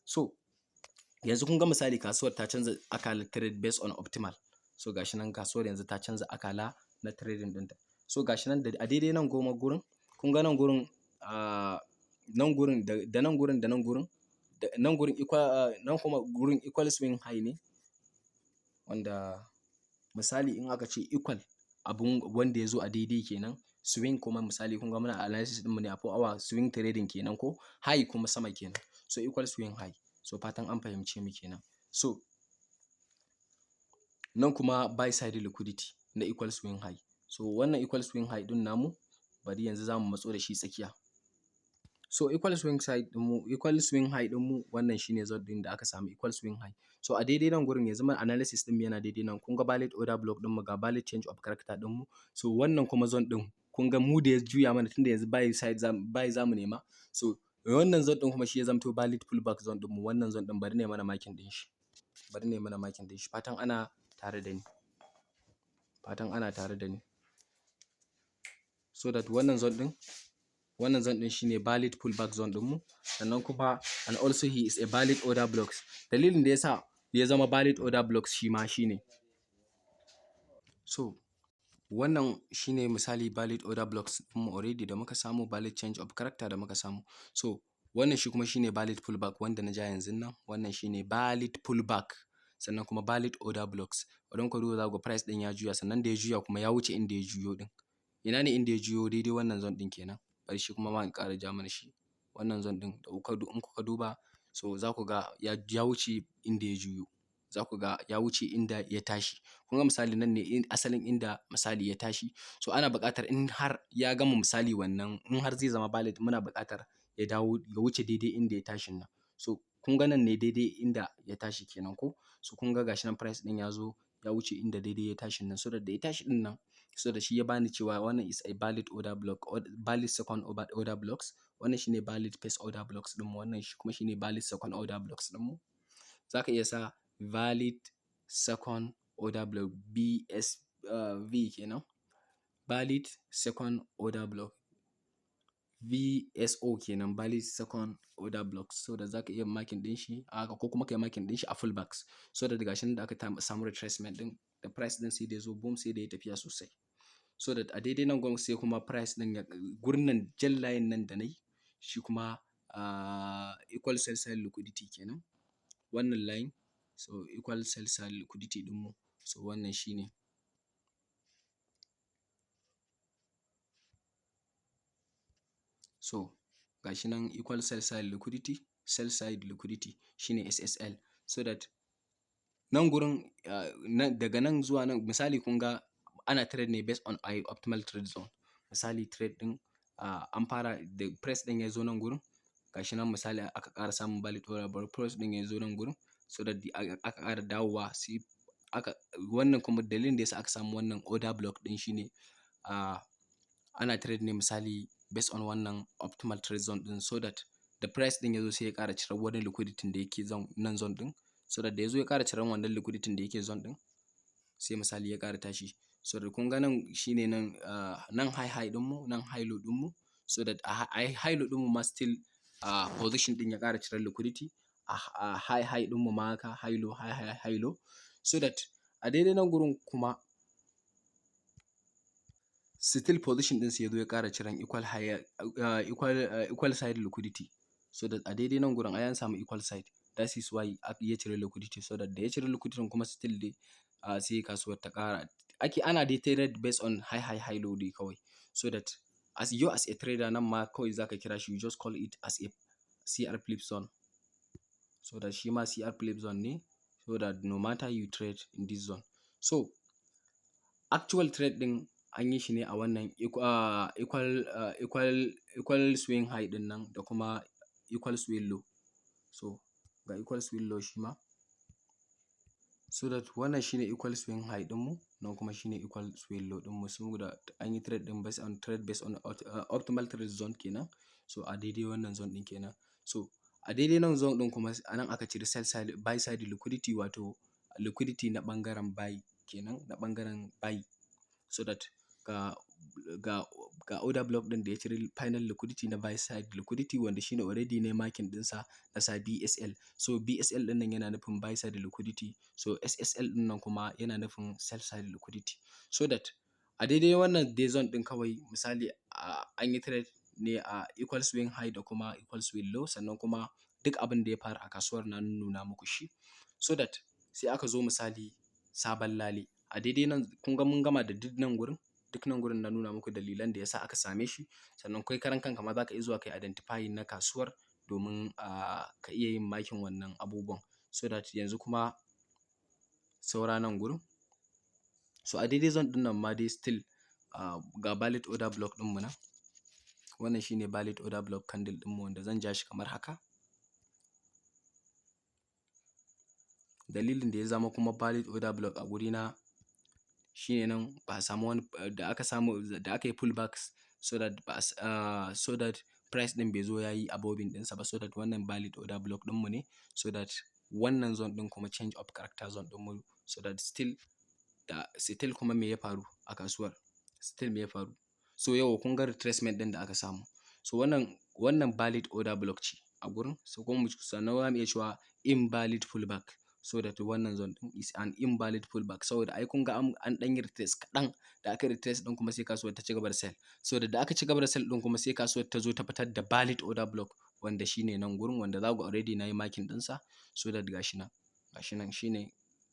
So yanzu kun ga misali kasuwar ta canza akalar trade based on optimal. So gashi nan kasuwar yanzu ta canza akala na trading ɗinta. So gashi nan a daidai nan goma gurin, kun ga nan gurin, nan gurin da nan gurin da nan gurin da nan gurin equal, nan kuma gurin equal swing high ne, wanda misali in aka ce equal, abun wanda ya zo a daidai kenan. Swing kuma, misali kun ga muna analysis ɗinmu ne a 4 hour, swing trading kenan ko high kuma sama kenan. So equal swing high. So fatan an fahimce mu kenan. So nan kuma buy side liquidity na equal swing high. So wannan equal swing high ɗin namu, bari yanzu za mu matso da shi tsakiya. So equal swing side ɗinmu, equal swing high ɗinmu, wannan shine zone ɗin da aka samu equal swing high. So a daidai nan gurin yanzu analysis ɗinmu yana daidai nan. Kun ga valid order block ɗinmu, ga valid change of character ɗinmu. So wannan kuma zone ɗin, kun ga mu da ya juya mana, tunda yanzu buy side, buy za mu nema. So wannan zone ɗin kuma shi ya zamto valid pullback zone ɗinmu. Wannan zone ɗin, bari na yi mana marking ɗin shi. Bari na yi mana marking ɗin shi. Fatan ana tare da ni. Fatan ana tare da ni. So that wannan zone ɗin shine valid pullback zone ɗinmu. Sannan kuma and also he is a valid order blocks. Dalilin da ya sa ya zama valid order blocks shi ma shine. So wannan shine misali valid order blocks ɗinmu already da muka samu, valid change of character da muka samu. So wannan shi kuma shine valid pullback wanda na ja yanzun nan. Wannan shine valid pullback, sannan kuma valid order blocks. Idan kuka duba, za ku ga price ɗin ya juya, sannan da ya juya kuma ya wuce inda ya juyo ɗin. Ina ne inda ya juyo? Daidai wannan zone ɗin kenan. Bari shi kuma ma in ƙara ja mana shi. Wannan zone ɗin da kuka in kuka duba, so za ku ga ya wuce inda ya juyo. Za ku ga ya wuce inda ya tashi. Kun ga misali nan ne asalin inda misali ya tashi. So ana buƙatar in har ya gama misali wannan, in har zai zama valid, muna buƙatar ya dawo ya wuce daidai inda ya tashin nan. So kun ga nan ne daidai inda ya tashi kenan ko? So kun ga gashi nan price ɗin ya zo ya wuce inda daidai ya tashin nan. So that da ya tashi ɗin nan, so da shi ya bani cewa wannan is a valid order block, valid second order blocks. Wannan shine valid first order blocks ɗinmu, wannan shi kuma shine valid second order blocks ɗinmu. Za ka iya sa valid second order block, BSV kenan. Valid second order block, VSO kenan, valid second order blocks. So da za ka iya marking ɗin shi a haka, ko kuma ka yi marking ɗin shi a pullbacks. So da gashi nan da aka samu retracement ɗin da price ɗin, sai da ya zo boom, sai da ya tafiya sosai. So that a daidai nan gurin sai kuma price ɗin ya gurin nan, jan line nan da na yi shi kuma equal sell side liquidity kenan. Wannan line, so equal sell side liquidity ɗinmu, so wannan shi ne. So gashi nan equal sell side liquidity, sell side liquidity shine SSL. So that nan gurin, daga nan zuwa nan, misali kun ga ana trade ne based on optimal trade zone. Misali trade ɗin an fara da price ɗin ya zo nan gurin, gashi nan misali aka ƙara samun valid order block, price ɗin ya zo nan gurin. So that aka ƙara dawowa, sai aka wannan kuma dalilin da yasa aka samu wannan order block ɗin shine ana trade ne misali based on wannan optimal trade zone ɗin, so that the price ɗin ya zo sai ya ƙara cirar wani liquidity da yake zone nan, zone ɗin. So that da ya zo ya ƙara ciran wannan liquidity da yake zone ɗin, sai misali ya ƙara tashi. So da kun ga nan shine nan, nan high high ɗinmu, nan high low ɗinmu. So that a high low ɗinmu ma still position ɗin ya ƙara cirar liquidity. A high high ɗinmu ma haka, high low, high high, high low. So that a daidai nan gurin kuma still position ɗin sai ya zo ya ƙara ciran equal high, equal side liquidity. So that a daidai nan gurin ai an samu equal side, that is why ya cire liquidity. So that da ya cire liquidity kuma still dai sai kasuwar ta ƙara ake ana dai trade based on high high, high low dai kawai. So that as you, as a trader, nan ma kawai zaka kira shi, you just call it as a CR flip zone. So that shi ma CR flip zone ne, so that no matter you trade in this zone. So actual trade ɗin an yi shi ne a wannan equal swing high ɗin nan da kuma equal swing low. So ga equal swing low shi ma. So that wannan shine equal swing high ɗinmu, nan kuma shine equal swing low ɗinmu. Saboda an yi trade ɗin based on trade based on optimal trade zone kenan. So a daidai wannan zone ɗin kenan. So a daidai nan zone ɗin kuma a nan aka cire sell side, buy side liquidity, wato liquidity na ɓangaren buy kenan, na ɓangaren buy. So that ga order block ɗin da ya cire final liquidity na buy side liquidity, wanda shine already ne marking ɗinsa na sa BSL. So BSL ɗin nan yana nufin buy side liquidity, so SSL ɗin nan kuma yana nufin sell side liquidity. So that a daidai wannan dai zone ɗin kawai misali an yi trade ne a equal swing high da kuma equal swing low. Sannan kuma duk abin da ya faru a kasuwar na nuna muku shi. So that sai aka zo misali sabon lale a daidai nan. Kun ga mun gama da duk nan gurin, duk nan gurin na nuna muku dalilan da yasa aka same shi. Sannan kai karan kanka ma za ka iya zuwa kai identifying na kasuwar domin ka iya yin marking wannan abubuwan. So that yanzu kuma saura nan gurin. So a daidai zone ɗin nan ma dai still ga valid order block ɗinmu nan. Wannan shine valid order block candle ɗinmu, wanda zan ja shi kamar haka. Dalilin da ya zama kuma valid order block a gurina shine nan ba a samu wani da aka samu da aka yi pullbacks, so that price ɗin bai zo ya yi aboving ɗinsa ba. So that wannan valid order block ɗinmu ne. So that wannan zone ɗin kuma change of character zone ɗinmu. So that still da still kuma me ya faru a kasuwar? Still me ya faru? So yau kun ga retracement ɗin da aka samu. So wannan valid order block ce a gurin. So kuma sannan za mu iya cewa invalid pullback. So that wannan zone ɗin is an invalid pullback, saboda ai kun ga an ɗan yi retrace kaɗan. Da aka yi retrace ɗin kuma sai kasuwar ta ci gaba da sell. So da aka ci gaba da sell ɗin kuma sai kasuwar ta zo ta fitar da valid order block, wanda shine nan gurin, wanda za ku already na yi marking ɗinsa. So that gashi nan, gashi nan, shine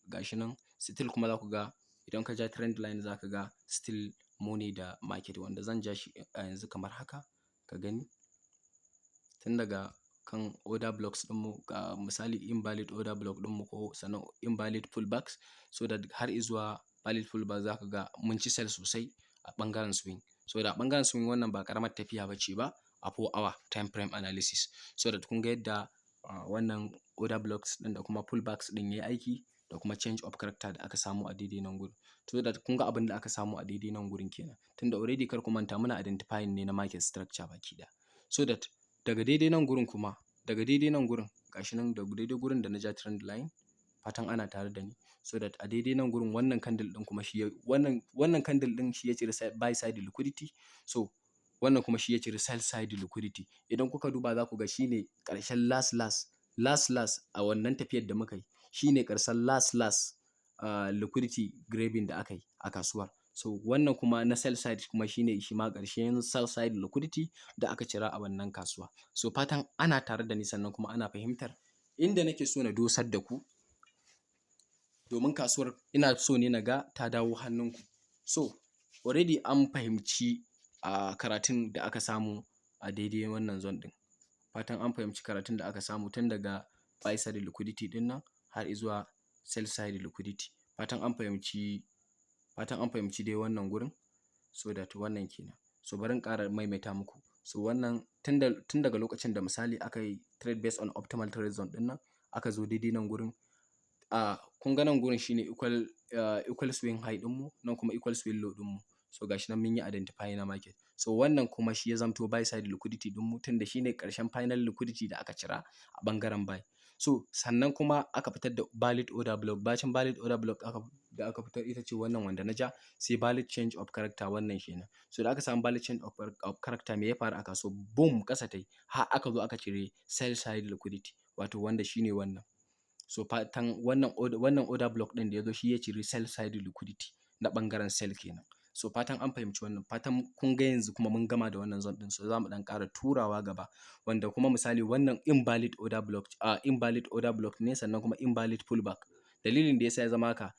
gashi nan. Still kuma za ku ga idan ka ja trend line za ka ga still money da market, wanda zan ja shi a yanzu kamar haka ka gani. Tun daga kan order blocks ɗinmu, ga misali invalid order block ɗinmu ko sannan invalid pullbacks, so that har izuwa valid pullback, za ka ga mun ci sell sosai a ɓangaren swing. So da a ɓangaren swing wannan ba ƙaramar tafiya ba ce ba a 4 hour time frame analysis. So that kun ga yadda wannan order blocks ɗin da kuma pullbacks ɗin ya yi aiki, da kuma change of character da aka samu a daidai nan gurin. So that kun ga abin da aka samu a daidai nan gurin kenan. Tunda already kar ku manta muna identifying ne na market structure baki ɗaya. So that daga daidai nan gurin kuma, daga daidai nan gurin, gashi nan daga daidai gurin da na ja trend line, fatan ana tare da ni. So that a daidai nan gurin wannan candle ɗin kuma shi ya wannan candle ɗin shi ya cire buy side liquidity. So wannan kuma shi ya cire sell side liquidity. Idan kuka duba za ku ga shine ƙarshen last last last last a wannan tafiyar da muka yi. Shine ƙarshen last last liquidity grabbing da aka yi a kasuwar. So wannan kuma na sell side kuma shine shi ma ƙarshen sell side liquidity da aka cira a wannan kasuwa. So fatan ana tare da ni, sannan kuma ana fahimtar inda nake so na dosar da ku, domin kasuwar ina so ne na ga ta dawo hannunku. So already an fahimci karatun da aka samu a daidai wannan zone ɗin. Fatan an fahimci karatun da aka samu tun daga buy side liquidity ɗin nan har izuwa sell side liquidity. Fatan an fahimci dai wannan gurin. So that wannan kenan. So bari in ƙara maimaita muku. So wannan tun daga lokacin da misali aka yi trade based on optimal trade zone ɗin nan, aka zo daidai nan gurin. Kun ga nan gurin shine equal swing high ɗinmu, nan kuma equal swing low ɗinmu. So gashi nan mun yi identifying na market. So wannan kuma shi ya zamto buy side liquidity ɗinmu, tunda shine ƙarshen final liquidity da aka cira a ɓangaren buy. So sannan kuma aka fitar da valid order block. Bacin valid order block da aka fitar, ita ce wannan wanda na ja, sai valid change of character, wannan kenan. So da aka samu valid change of character, me ya faru a kasuwa? Boom, ƙasa ta yi har aka zo aka cire sell side liquidity, wato wanda shine wannan. So fatan wannan order block ɗin da ya zo, shi ya ciri sell side liquidity na ɓangaren sell kenan. So fatan an fahimci wannan. Fatan kun ga yanzu kuma mun gama da wannan zone ɗin. So za mu ɗan ƙara turawa gaba, wanda kuma misali wannan invalid order block ne, sannan kuma invalid pullback. Dalilin da yasa ya zama haka,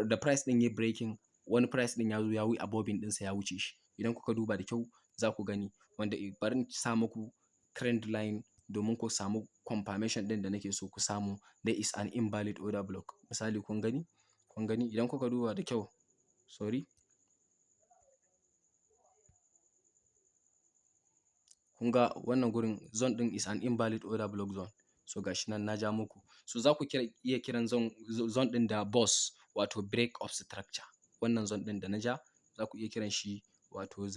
da price ɗin ya breaking, wani price ɗin ya zo ya yi above ɗinsa, ya wuce shi. Idan kuka duba da kyau za ku gani, wanda bari in sa muku trend line domin ku samu confirmation ɗin da nake so ku samu. There is an invalid order block. Misali, kun gani, kun gani, idan kuka duba da kyau, sorry, kun ga wannan gurin, zone ɗin is an invalid order block zone. So gashi nan na ja muku. So za ku iya kiran zone ɗin da BOS, wato break of structure. Wannan zone ɗin da na ja, za ku iya kiran shi wato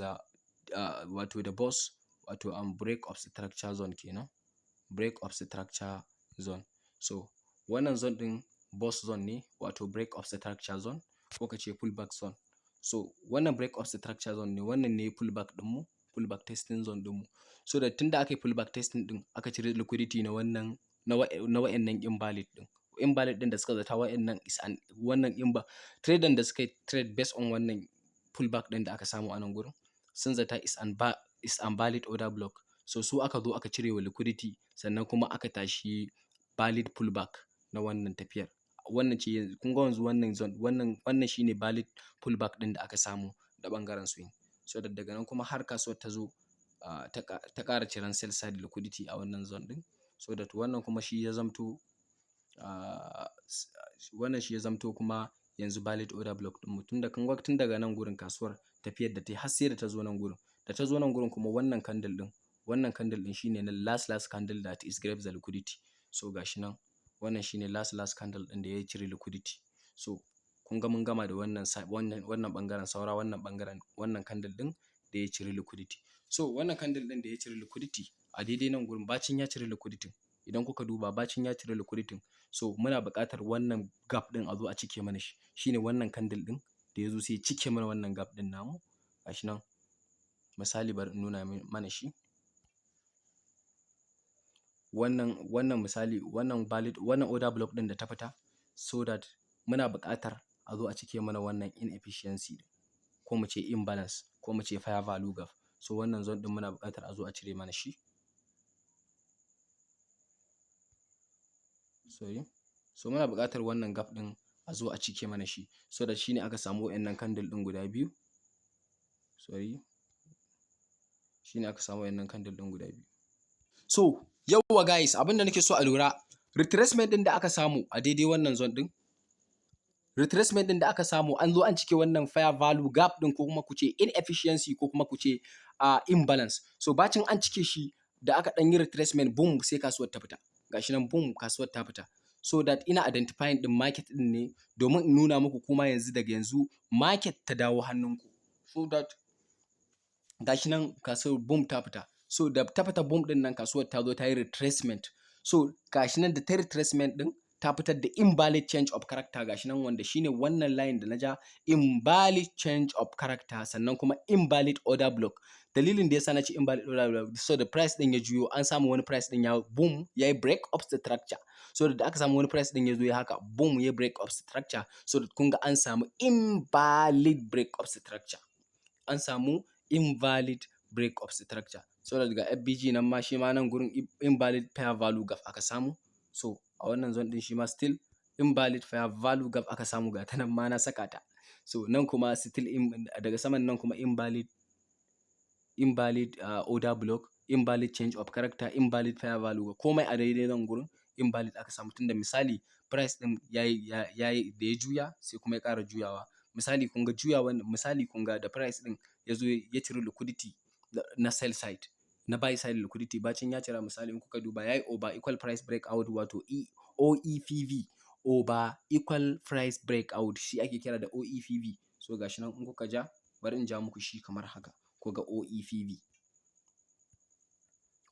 da BOS, wato break of structure zone kenan, break of structure zone. So wannan zone ɗin BOS zone ne, wato break of structure zone, ko ka ce pullback zone. So wannan break of structure zone ne, wannan ne pullback ɗinmu, pullback testing zone ɗinmu. So da tunda aka yi pullback testing ɗin, aka cire liquidity na wa'annan invalid ɗin, invalid ɗin da suka zata wa'annan is an wannan imba trader da suka yi trade based on wannan pullback ɗin da aka samu a nan gurin, sun zata is an valid order block. So su aka zo aka cire wa liquidity, sannan kuma aka tashi valid pullback na wannan tafiyar. Wannan ce, kun ga yanzu wannan zone, wannan shine valid pullback ɗin da aka samu da ɓangaren swing. So da daga nan kuma har kasuwar ta zo ta ƙara ciran sell side liquidity a wannan zone ɗin. So that wannan kuma shi ya zamto wannan shi ya zamto kuma yanzu valid order block ɗinmu, tunda kun ga tun daga nan gurin kasuwar tafiyar da ta yi har sai da ta zo nan gurin. Da ta zo nan gurin kuma, wannan candle ɗin shine na last last candle that is grab the liquidity. So gashi nan, wannan shine last last candle ɗin da ya cire liquidity. So kun ga mun gama da wannan ɓangaren, saura wannan ɓangaren, wannan candle ɗin da ya cire liquidity. So wannan candle ɗin da ya cire liquidity a daidai nan gurin, bacin ya cire liquidity, idan kuka duba, bacin ya cire liquidity, so muna buƙatar wannan gap ɗin a zo a cike mana shi. Shine wannan candle ɗin da ya zo, sai ya cike mana wannan gap ɗin namu. Gashi nan, misali, bari in nuna mana shi. Wannan misali, wannan valid, wannan order block ɗin da ta fita, so that muna buƙatar a zo a cike mana wannan inefficiency, ko mu ce imbalance, ko mu ce fair value gap. So wannan zone ɗin muna buƙatar a zo a cire mana shi. Sorry, so muna buƙatar wannan gap ɗin a zo a cike mana shi, so that shine aka samu wa'innan candle ɗin guda biyu. Sorry, shine aka samu wa'innan candle ɗin guda biyu. So yawwa guys, abin da nake so a lura, retracement ɗin da aka samu a daidai wannan zone ɗin, retracement ɗin da aka samu, an zo an cike wannan fair value gap ɗin, ko kuma ku ce inefficiency, ko kuma ku ce imbalance. So bacin an cike shi, da aka ɗan yi retracement, boom, sai kasuwar ta fita. Gashi nan, boom, kasuwar ta fita. So that ina identifying ɗin market ɗin ne domin in nuna muku kuma yanzu, daga yanzu market ta dawo hannunku. So that gashi nan kasuwar, boom, ta fita. So da ta fita, boom ɗin nan, kasuwar ta zo ta yi retracement. So gashi nan, da ta retracement ɗin, ta fitar da invalid change of character. Gashi nan, wanda shine wannan line da na ja, invalid change of character, sannan kuma invalid order block. Dalilin da yasa na ce invalid order block, so da price din ya juyo, an samu wani price din ya boom, ya yi break of structure. So da aka samu wani price din ya zo ya haka, boom, ya break of structure. So da kun ga an samu invalid break of structure, an samu invalid break of structure. So daga FVG nan ma, shi ma nan gurin invalid fair value gap aka samu. So a wannan zone din shi ma still invalid fair value gap aka samu, ga ta nan ma na saka ta. So nan kuma still daga saman nan kuma invalid order block, invalid change of character, invalid fair value. Komai a daidai nan gurin invalid aka samu, tunda misali price din yayi yayi da ya juya, sai kuma ya ƙara juyawa. Misali, kun ga juyawan, misali kun ga da price din ya zo ya cire liquidity na sell side, na buy side liquidity. Bacin ya cira, misali in kuka duba, yayi over equal price breakout, wato OEPB. Over equal price breakout, shi ake kira da OEPB. So ga shi nan in kuka ja, bari in ja muku shi kamar haka, ku ga OEPB.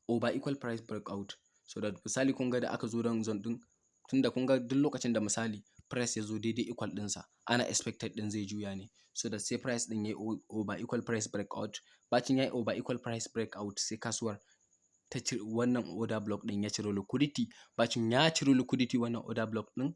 Over equal price breakout. So that misali kun ga da aka zo nan zone ɗin, tunda kun ga duk lokacin da misali price ya zo daidai equal ɗinsa, ana expected ɗin zai juya ne. So that sai price ɗin ya yi over equal price breakout. Bacin ya yi over equal price breakout, sai kasuwar ta cire wannan order block ɗin, ya cire liquidity. Bacin ya cire liquidity wannan order block ɗin,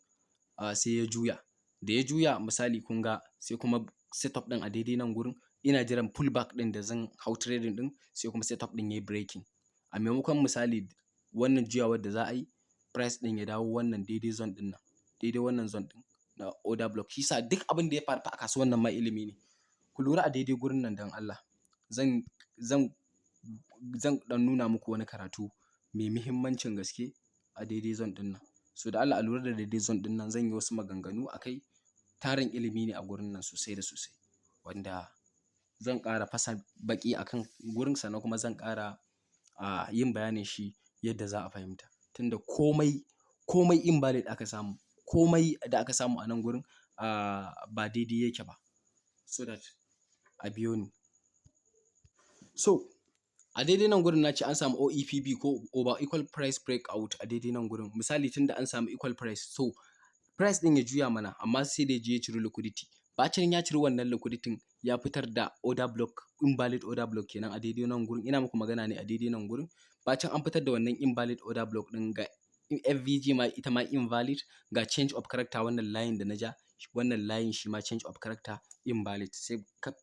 sai ya juya. Da ya juya, misali kun ga sai kuma setup ɗin a daidai nan gurin ina jiran pullback ɗin da zan hau trading ɗin, sai kuma setup ɗin ya yi breaking. A maimakon misali wannan juyawar da za a yi, price ɗin ya dawo wannan daidai zone ɗin nan, daidai wannan zone ɗin na order block. Shi sa duk abin da ya faru fa a kasuwan nan ma ilimi ne. Ku lura a daidai gurin nan don Allah. Zan ɗan nuna muku wani karatu mai muhimmancin gaske a daidai zone ɗin nan. So da Allah a lura da daidai zone ɗin nan, zan yi wasu maganganu a kai. Tarin ilimi ne a gurin nan sosai da sosai, wanda zan ƙara fasa baƙi a kan gurin, sannan kuma zan ƙara yin bayanin shi yadda za a fahimta. Tunda komai komai invalid aka samu, komai da aka samu a nan gurin ba daidai yake ba. So that a biyo ni. So a daidai nan gurin na ce an samu OEPB ko over equal price breakout a daidai nan gurin. Misali, tunda an samu equal price, so price ɗin ya juya mana, amma sai da ya je ya ciri liquidity. Bacin ya ciri wannan liquidity, ya fitar da order block, invalid order block kenan a daidai nan gurin. Ina muku magana ne a daidai nan gurin. Bacin an fitar da wannan invalid order block ɗin, ga FVG ma ita ma invalid, ga change of character, wannan line da na ja, wannan line shi ma change of character invalid, sai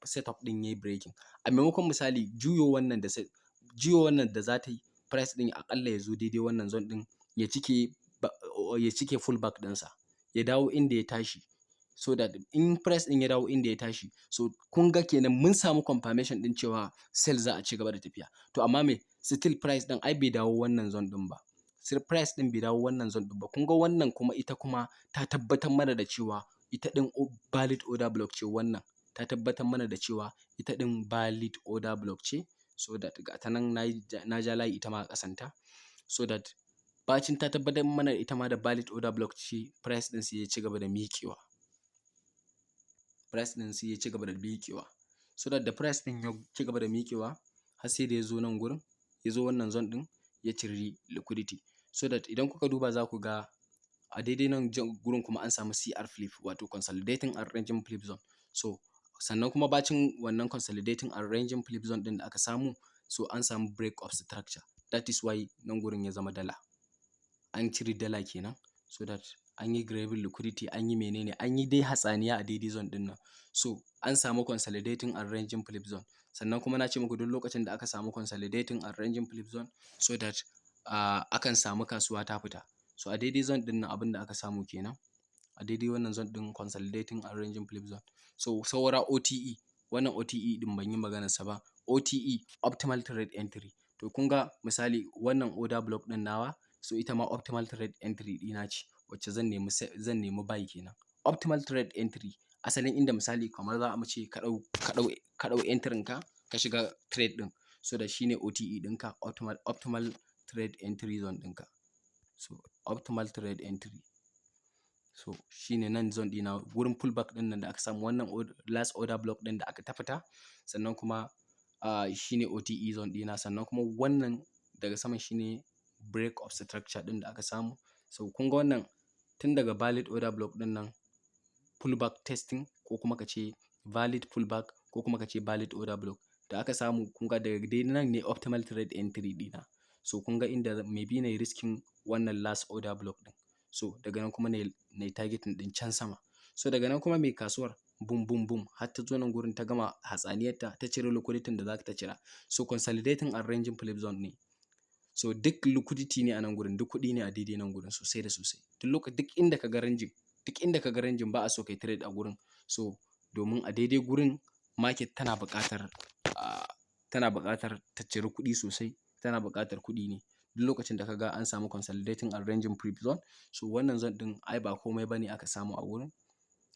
setup ɗin yayi breaking. A maimakon misali juyo wannan da za ta yi, price ɗin aƙalla ya zo daidai wannan zone ɗin, ya cike pullback ɗinsa, ya dawo inda ya tashi. So that in price ɗin ya dawo inda ya tashi, so kun ga kenan mun samu confirmation ɗin cewa sell za a ci gaba da tafiya. To amma me, still price ɗin ai bai dawo wannan zone ɗin ba. Still price ɗin bai dawo wannan zone ɗin ba. Kun ga wannan kuma ita kuma ta tabbatar mana da cewa ita ɗin valid order block ce wannan. Ta tabbatar mana da cewa ita ɗin valid order block ce. So that ga ta nan na ja layi ita ma a ƙasanta. So that bacin ta tabbatar mana ita ma da valid order block ce, price ɗin sai ya ci gaba da miƙewa. Price ɗin sai ya ci gaba da miƙewa. So that da price ɗin ya ci gaba da miƙewa har sai da ya zo nan gurin, ya zo wannan zone ɗin, ya ciri liquidity. So that idan kuka duba za ku ga a daidai nan gurin kuma an samu CR flip, wato consolidating and ranging flip zone. So sannan kuma bacin wannan consolidating and ranging flip zone ɗin da aka samu, so an samu break of structure. That is why nan gurin ya zama dala. An ciri dala kenan. So that an yi grabbing liquidity, an yi menene, an yi dai hatsaniya a daidai zone ɗin nan. So an samu consolidating and ranging flip zone. Sannan kuma na ce muku duk lokacin da aka samu consolidating and ranging flip zone, so that akan samu kasuwa ta fita. So a daidai zone ɗin nan abin da aka samu kenan. A daidai wannan zone ɗin, consolidating and ranging flip zone. So saura OTE, wannan OTE ɗin ban yi maganarsa ba. OTE, optimal trade entry. To kun ga misali wannan order block ɗin nawa, so ita ma optimal trade entry ɗina ce wacce zan nemi buy kenan. Optimal trade entry, asalin inda misali kamar za mu ce ka ɗau entry ka, ka shiga trade ɗin. So da shine OTE ɗinka, optimal trade entry zone ɗinka. So optimal trade entry. So shine nan zone ɗina, wurin pullback ɗin nan da aka samu, wannan last order block ɗin da aka ta fita. Sannan kuma shine OTE zone ɗina. Sannan kuma wannan daga saman shine break of structure ɗin da aka samu. So kun ga wannan tun daga valid order block ɗin nan, pullback testing, ko kuma ka ce valid pullback, ko kuma ka ce valid order block da aka samu, kun ga daga dai nan ne optimal trade entry ɗina. So kun ga inda maybe na yi risking wannan last order block ɗin. So daga nan kuma na yi targeting ɗin can sama. So daga nan kuma mai kasuwar boom boom boom har ta zo nan gurin, ta gama hatsaniyarta, ta cire liquidity da za ta cira. So consolidating and ranging flip zone ne. So duk liquidity ne a nan gurin, duk kuɗi ne a daidai nan gurin sosai da sosai. Duk inda ka ga ranging, duk inda ka ga ranging, ba a so kai trade a gurin. So domin a daidai gurin market tana buƙatar ta ciri kuɗi sosai, tana buƙatar kuɗi ne. Duk lokacin da ka ga an samu consolidating and ranging flip zone, so wannan zone ɗin ai ba komai ba ne aka samu a gurin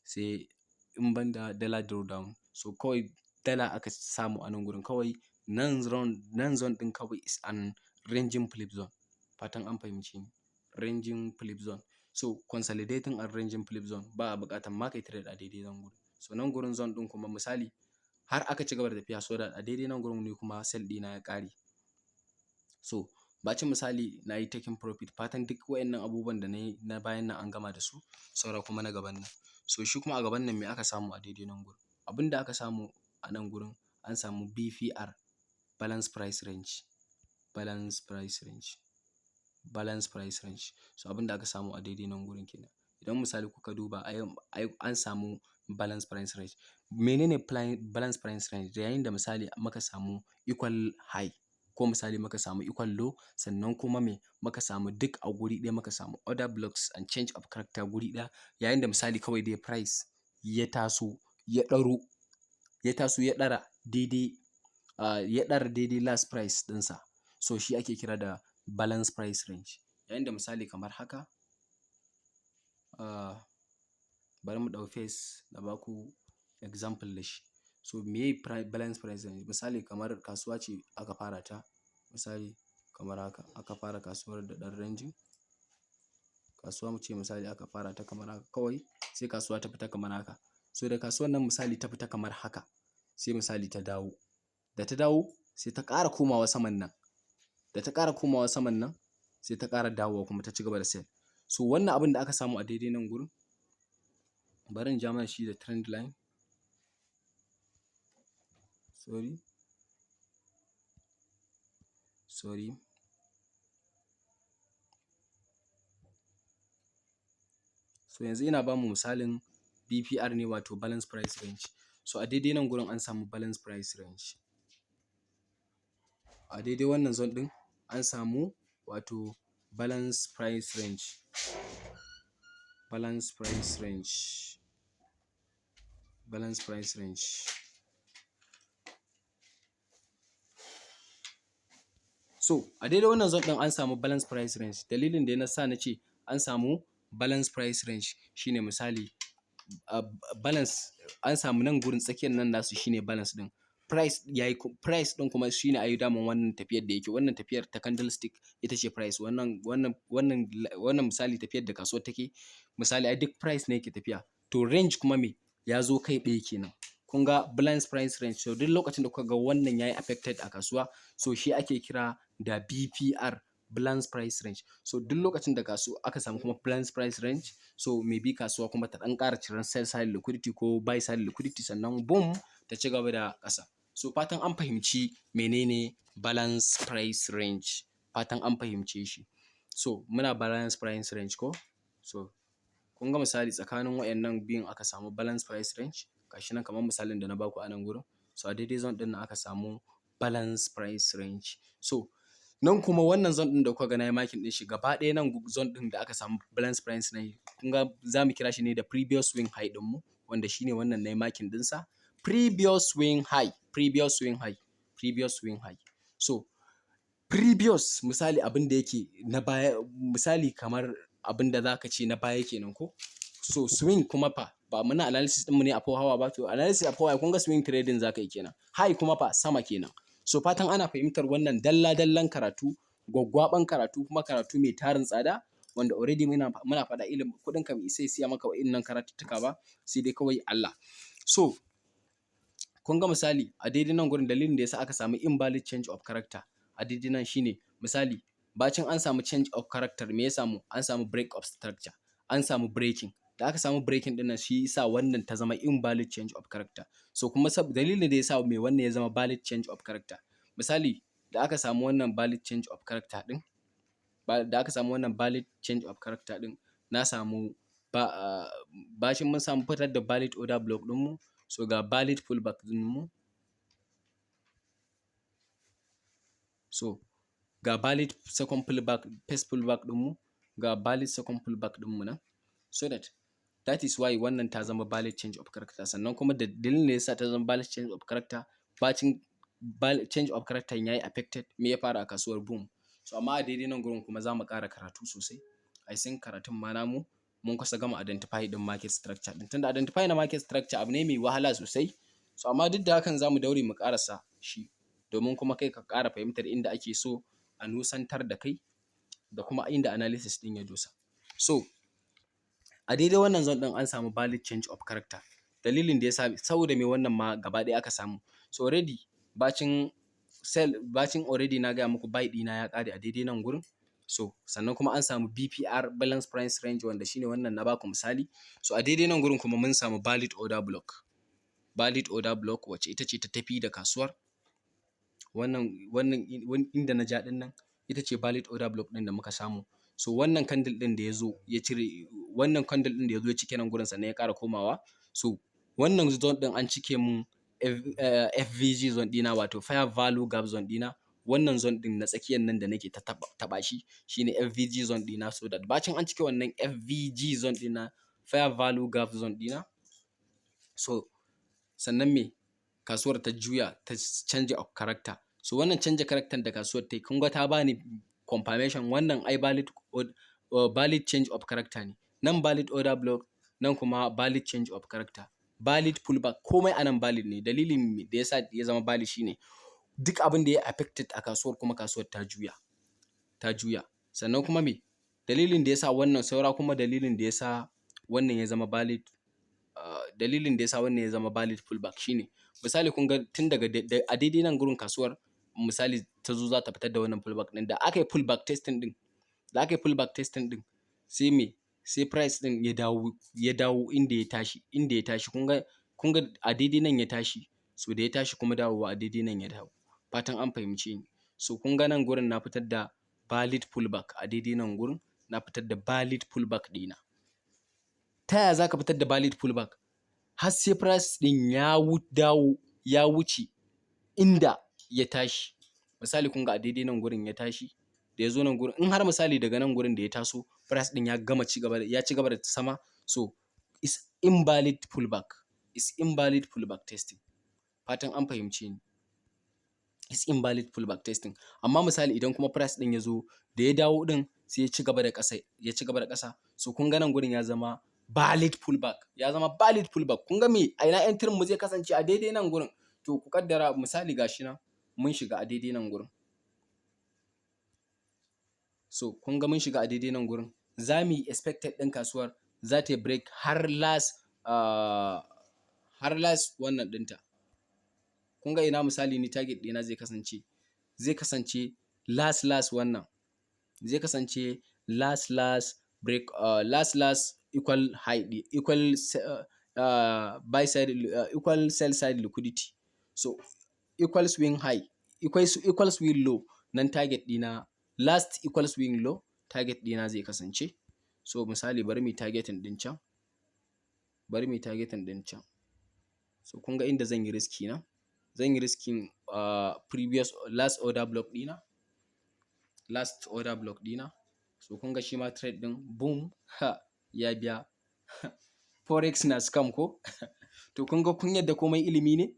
sai in ban da dala drawdown. So kawai dala aka samu a nan gurin kawai. Nan zone ɗin kawai is an ranging flip zone. Fatan an fahimce ni. Ranging flip zone. So consolidating and ranging flip zone, ba a buƙatar ma kai trade a daidai nan gurin. So nan gurin zone ɗin kuma, misali, har aka ci gaba da tafiya, so that a daidai nan gurin ne kuma sell ɗina ya ƙare. So bacin misali na yi taking profit, fatan duk waɗannan abubuwan da na yi na bayan nan an gama da su, saura kuma na gaban nan. So shi kuma a gaban nan, me aka samu a daidai nan gurin? Abin da aka samu a nan gurin, an samu BPR, balance price range, balance price range, balance price range. So abin da aka samu a daidai nan gurin kenan. Idan misali kuka duba, an samu balance price range. Menene balance price range? Yayin da misali muka samu equal high, ko misali muka samu equal low, sannan kuma me muka samu duk a guri ɗaya? Muka samu order blocks and change of character guri ɗaya. Yayin da misali kawai dai price ya taso ya ɗaro, ya taso ya ɗara daidai, ya ɗara daidai last price ɗinsa. So shi ake kira da balance price range. Yayin da misali kamar haka, bari mu ɗau face na baku example da shi. So meye balance price range? Misali kamar kasuwa ce aka fara ta, misali kamar haka, aka fara kasuwar da ɗan ranging. Kasuwa muce misali aka fara ta kamar haka kawai, sai kasuwa ta fita kamar haka. So da kasuwan nan misali ta fita kamar haka, sai misali ta dawo. Da ta dawo, sai ta ƙara komawa saman nan. Da ta ƙara komawa saman nan, sai ta ƙara dawowa kuma ta ci gaba da sell. So wannan abin da aka samu a daidai nan gurin, bari in ja mana shi da trend line. Sorry. Sorry. So yanzu ina bamu misalin BPR ne, wato balance price range. So a daidai nan gurin an samu balance price range. A daidai wannan zone ɗin an samu wato balance price range. Balance price range. Balance price range. So a daidai wannan zone ɗin an samu balance price range. Dalilin da ya sa na ce an samu balance price range shine misali balance an samu nan gurin, tsakiyar nan nasu shine balance ɗin. Price yayi, price ɗin kuma shine ai daman wannan tafiyar da yake, wannan tafiyar ta candlestick ita ce price. Wannan misali tafiyar da kasuwar take, misali ai duk price ne yake tafiya. To range kuma me ya zo kai ɗaya kenan. Kun ga balance price range. So duk lokacin da kuka ga wannan yayi affected a kasuwa, so shi ake kira da BPR, balance price range. So duk lokacin da kasuwa aka samu kuma balance price range, so maybe kasuwa kuma ta ɗan ƙara ciran sell side liquidity ko buy side liquidity, sannan boom, ta ci gaba da ƙasa. So fatan an fahimci menene balance price range. Fatan an fahimce shi. So muna balance price range ko? So kun ga misali tsakanin waɗannan biyun aka samu balance price range. Gashi nan kamar misalin da na baku a nan gurin. So a daidai zone ɗin nan aka samu balance price range. So nan kuma wannan zone ɗin da kuka ga na yi marking ɗin shi gaba ɗaya, nan zone ɗin da aka samu balance price range, kun ga za mu kira shi ne da previous swing high ɗinmu, wanda shine wannan na yi marking ɗinsa. Previous swing high, previous swing high, previous swing high. So previous, misali abin da yake na baya, misali kamar abin da za ka ce na baya kenan ko? So swing kuma fa, ba muna analysis ɗinmu ne a 4 hour ba? To analysis a 4 hour, kun ga swing trading za ka yi kenan. High kuma fa, sama kenan. So fatan ana fahimtar wannan dalla-dallan karatu, gwaggwaɓan karatu, kuma karatu mai tarin tsada, wanda already muna faɗa, ilimin kuɗinka bai isa ya siya maka wa'innan karatuttuka ba, sai dai kawai Allah. So kun ga misali a daidai nan gurin, dalilin da yasa aka samu invalid change of character a daidai nan shine misali bacin an samu change of character, me ya samu? An samu break of structure, an samu breaking. Da aka samu breaking ɗin nan, shi yasa wannan ta zama invalid change of character. So kuma dalilin da yasa me wannan ya zama valid change of character, misali da aka samu wannan valid change of character ɗin, da aka samu wannan valid change of character ɗin, na samu ba bacin mun samu fitar da valid order block ɗinmu, so ga valid pullback ɗinmu, so ga valid second pullback, first pullback ɗinmu, ga valid second pullback ɗinmu nan. So that is why wannan ta zama valid change of character. Sannan kuma da dalilin da yasa ta zama valid change of character, bacin change of character yayi affected, me ya faru a kasuwar? Boom. So amma a daidai nan gurin kuma za mu ƙara karatu sosai. I think karatun ma namu mun kusa gama identify ɗin market structure ɗin, tunda identify na market structure abu ne mai wahala sosai. So amma duk da hakan za mu daure mu ƙarasa shi, domin kuma kai ka ƙara fahimtar inda ake so a nusantar da kai da kuma inda analysis ɗin ya dosa. So A daidai wannan zone ɗin an samu valid change of character. Dalilin da yasa, saboda me wannan ma gaba ɗaya aka samu. So already bacin sell, bacin already na gaya muku buy ɗina ya ƙare a daidai nan gurin. So sannan kuma an samu BPR, balance price range, wanda shine wannan na baku misali. So a daidai nan gurin kuma mun samu valid order block. Valid order block wacce ita ce ta tafi da kasuwar. Wannan inda na ja ɗin nan ita ce valid order block ɗin da muka samu. So wannan candle ɗin da ya zo ya cire, wannan candle ɗin da ya zo ya cike nan gurin, sannan ya ƙara komawa. So wannan zone ɗin an cike mun FVG zone ɗina, wato fair value gap zone ɗina. Wannan zone ɗin na tsakiyar nan da nake ta taɓa shi shine FVG zone ɗina. So that bacin an cike wannan FVG zone ɗina, fair value gap zone ɗina, so sannan me kasuwar ta juya ta change of character. So wannan canja character da kasuwar ta yi, kun ga ta bani confirmation wannan ai valid change of character ne. Nan valid order block, nan kuma valid change of character. Valid pullback, komai a nan valid ne. Dalilin da yasa ya zama valid shine duk abin da ya affected a kasuwar, kuma kasuwar ta juya. Ta juya. Sannan kuma me? Dalilin da yasa wannan saura kuma dalilin da yasa wannan ya zama valid, dalilin da yasa wannan ya zama valid pullback shine, misali, kun ga tun daga a daidai nan gurin kasuwar misali ta zo za ta fitar da wannan pullback ɗin, da aka yi pullback testing ɗin, da aka yi pullback testing ɗin, sai me? Sai price ɗin ya dawo inda ya tashi, inda ya tashi. Kun ga a daidai nan ya tashi. So da ya tashi kuma dawowa a daidai nan ya dawo. Fatan an fahimce ni. So kun ga nan gurin na fitar da valid pullback. A daidai nan gurin na fitar da valid pullback ɗina. Ta yaya za ka fitar da valid pullback? Har sai price ɗin ya dawo ya wuce inda ya tashi. Misali, kun ga a daidai nan gurin ya tashi, da ya zo nan gurin, in har misali daga nan gurin da ya taso price ɗin ya gama ci gaba, ya ci gaba da sama, so is invalid pullback, is invalid pullback testing. Fatan an fahimce ni. Is invalid pullback testing. Amma misali idan kuma price ɗin ya zo, da ya dawo ɗin, sai ya ci gaba da ƙasa, ya ci gaba da ƙasa, so kun ga nan gurin ya zama valid pullback, ya zama valid pullback. Kun ga me, a ina entry mu zai kasance? A daidai nan gurin. To ku kaddara misali gashi nan mun shiga a daidai nan gurin. So kun ga mun shiga a daidai nan gurin. Za mu yi expected ɗin kasuwar za ta yi break har last wannan ɗinta. Kun ga ina misali ni target ɗina zai kasance? Zai kasance last last wannan. Zai kasance last last break, last last equal high, equal buy side, equal sell side liquidity. So equal swing high, equal swing low, nan target ɗina, last equal swing low target ɗina zai kasance. So misali bari mu yi targeting ɗin can. Bari mu yi targeting ɗin can. So kun ga inda zan yi riski na? Zan yi risking previous last order block ɗina. Last order block ɗina. So kun ga shi ma trade ɗin, boom, ha, ya biya. Forex na scam ko? To kun ga kun yadda komai ilimi ne?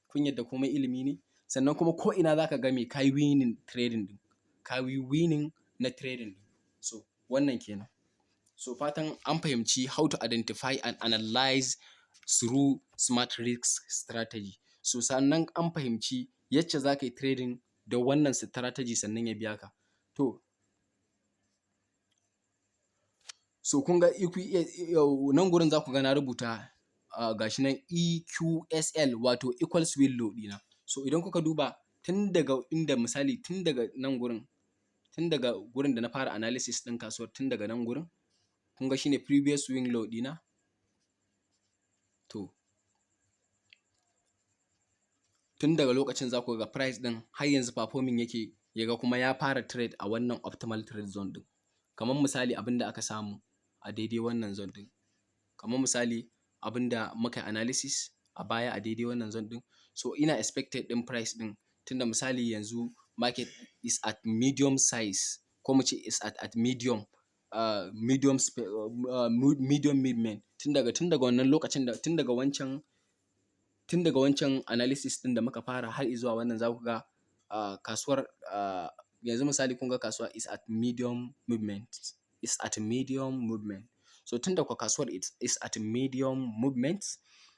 Kun yadda komai ilimi ne? Sannan kuma ko ina za ka ga me ka yi winning trading ɗin. Ka yi winning na trading ɗin. So wannan kenan. So fatan an fahimci how to identify and analyze through smart risk strategy. So sannan an fahimci yacce za ka yi trading da wannan strategy sannan ya biya ka. To so kun ga nan gurin za ku ga na rubuta gashi nan EQSL, wato equal swing low ɗina. So idan kuka duba tun daga inda, misali tun daga nan gurin, tun daga gurin da na fara analysis ɗin kasuwar, tun daga nan gurin, kun ga shine previous swing low ɗina. To tun daga lokacin za ku ga price ɗin har yanzu performing yake, ya ga kuma ya fara trade a wannan optimal trade zone ɗin. Kamar misali abin da aka samu a daidai wannan zone ɗin. Kamar misali abin da muka yi analysis a baya a daidai wannan zone ɗin. So ina expected ɗin price ɗin, tunda misali yanzu market is at medium size, ko mu ce is at medium movement. Tun daga wannan lokacin da tun daga wancan analysis ɗin da muka fara har izuwa wannan, za ku ga kasuwar yanzu misali kun ga kasuwa is at medium movement, is at medium movement. So tun da kwa kasuwar is at medium movement,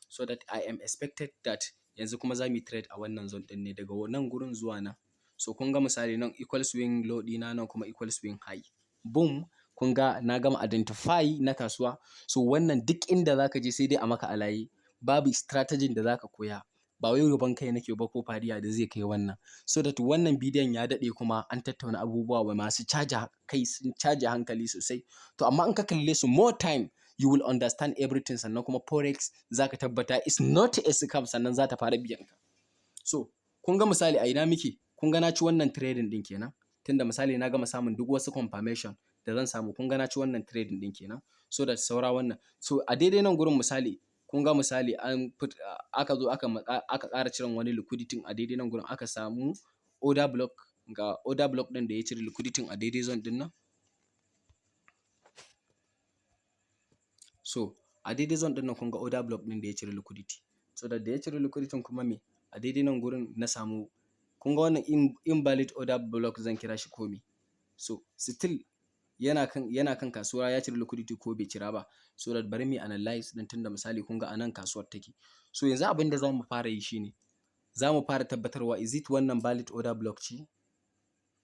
so that I am expected that yanzu kuma za mu yi trade a wannan zone ɗin ne daga nan gurin zuwa nan. So kun ga misali nan equal swing low ɗina, nan kuma equal swing high. Boom! Kun ga na gama identify na kasuwa. So wannan duk inda za ka je sai dai a maka alaye. Babu strategy da za ka koya. Ba wai yabon kai nake ba ko fariya da zai kai wannan. So that wannan bidiyon ya daɗe kuma an tattauna abubuwa masu caja kai, sun caja hankali sosai. To amma in ka kalle su more time, you will understand everything. Sannan kuma forex za ka tabbata is not a scam, sannan za ta fara biyan ka. So kun ga misali a ina muke? Kun ga na ci wannan trading ɗin kenan. Tunda misali na gama samun duk wasu confirmation da zan samu, kun ga na ci wannan trading ɗin kenan. So that saura wannan. So a daidai nan gurin misali, kun ga misali an aka zo aka ƙara ciren wani liquidity a daidai nan gurin, aka samu order block. Ga order block ɗin da ya cire liquidity a daidai zone ɗin nan. So a daidai zone ɗin nan kun ga order block ɗin da ya cire liquidity. So da ya cire liquidity kuma me? A daidai nan gurin na samu, kun ga wannan invalid order block zan kira shi ko me. So still yana kan kasuwa, ya cire liquidity ko bai cira ba. So that bari mu analyze ɗin, tunda misali kun ga a nan kasuwar take. So yanzu abin da za mu fara yi shine za mu fara tabbatarwa, is it wannan valid order block ce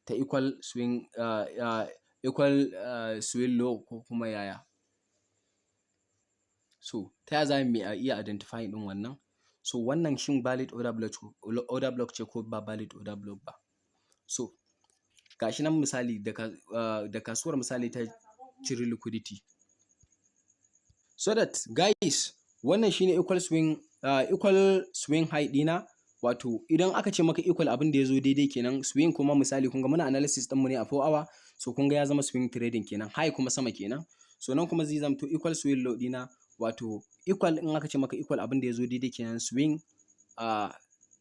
ta equal swing low ko kuma yaya? So ta yaya za mu iya identifying ɗin wannan? So wannan shin valid order block ce ko ba valid order block ba? So ga shi nan misali da kasuwar misali ta cire liquidity. So that guys, wannan shine equal swing high ɗina. Wato idan aka ce maka equal, abin da ya zo daidai kenan. Swing kuma misali kun ga muna analysis ɗinmu ne a 4 hour, so kun ga ya zama swing trading kenan, high kuma sama kenan. So nan kuma zai zamto equal swing low ɗina. Wato equal, in aka ce maka equal, abin da ya zo daidai kenan. Swing,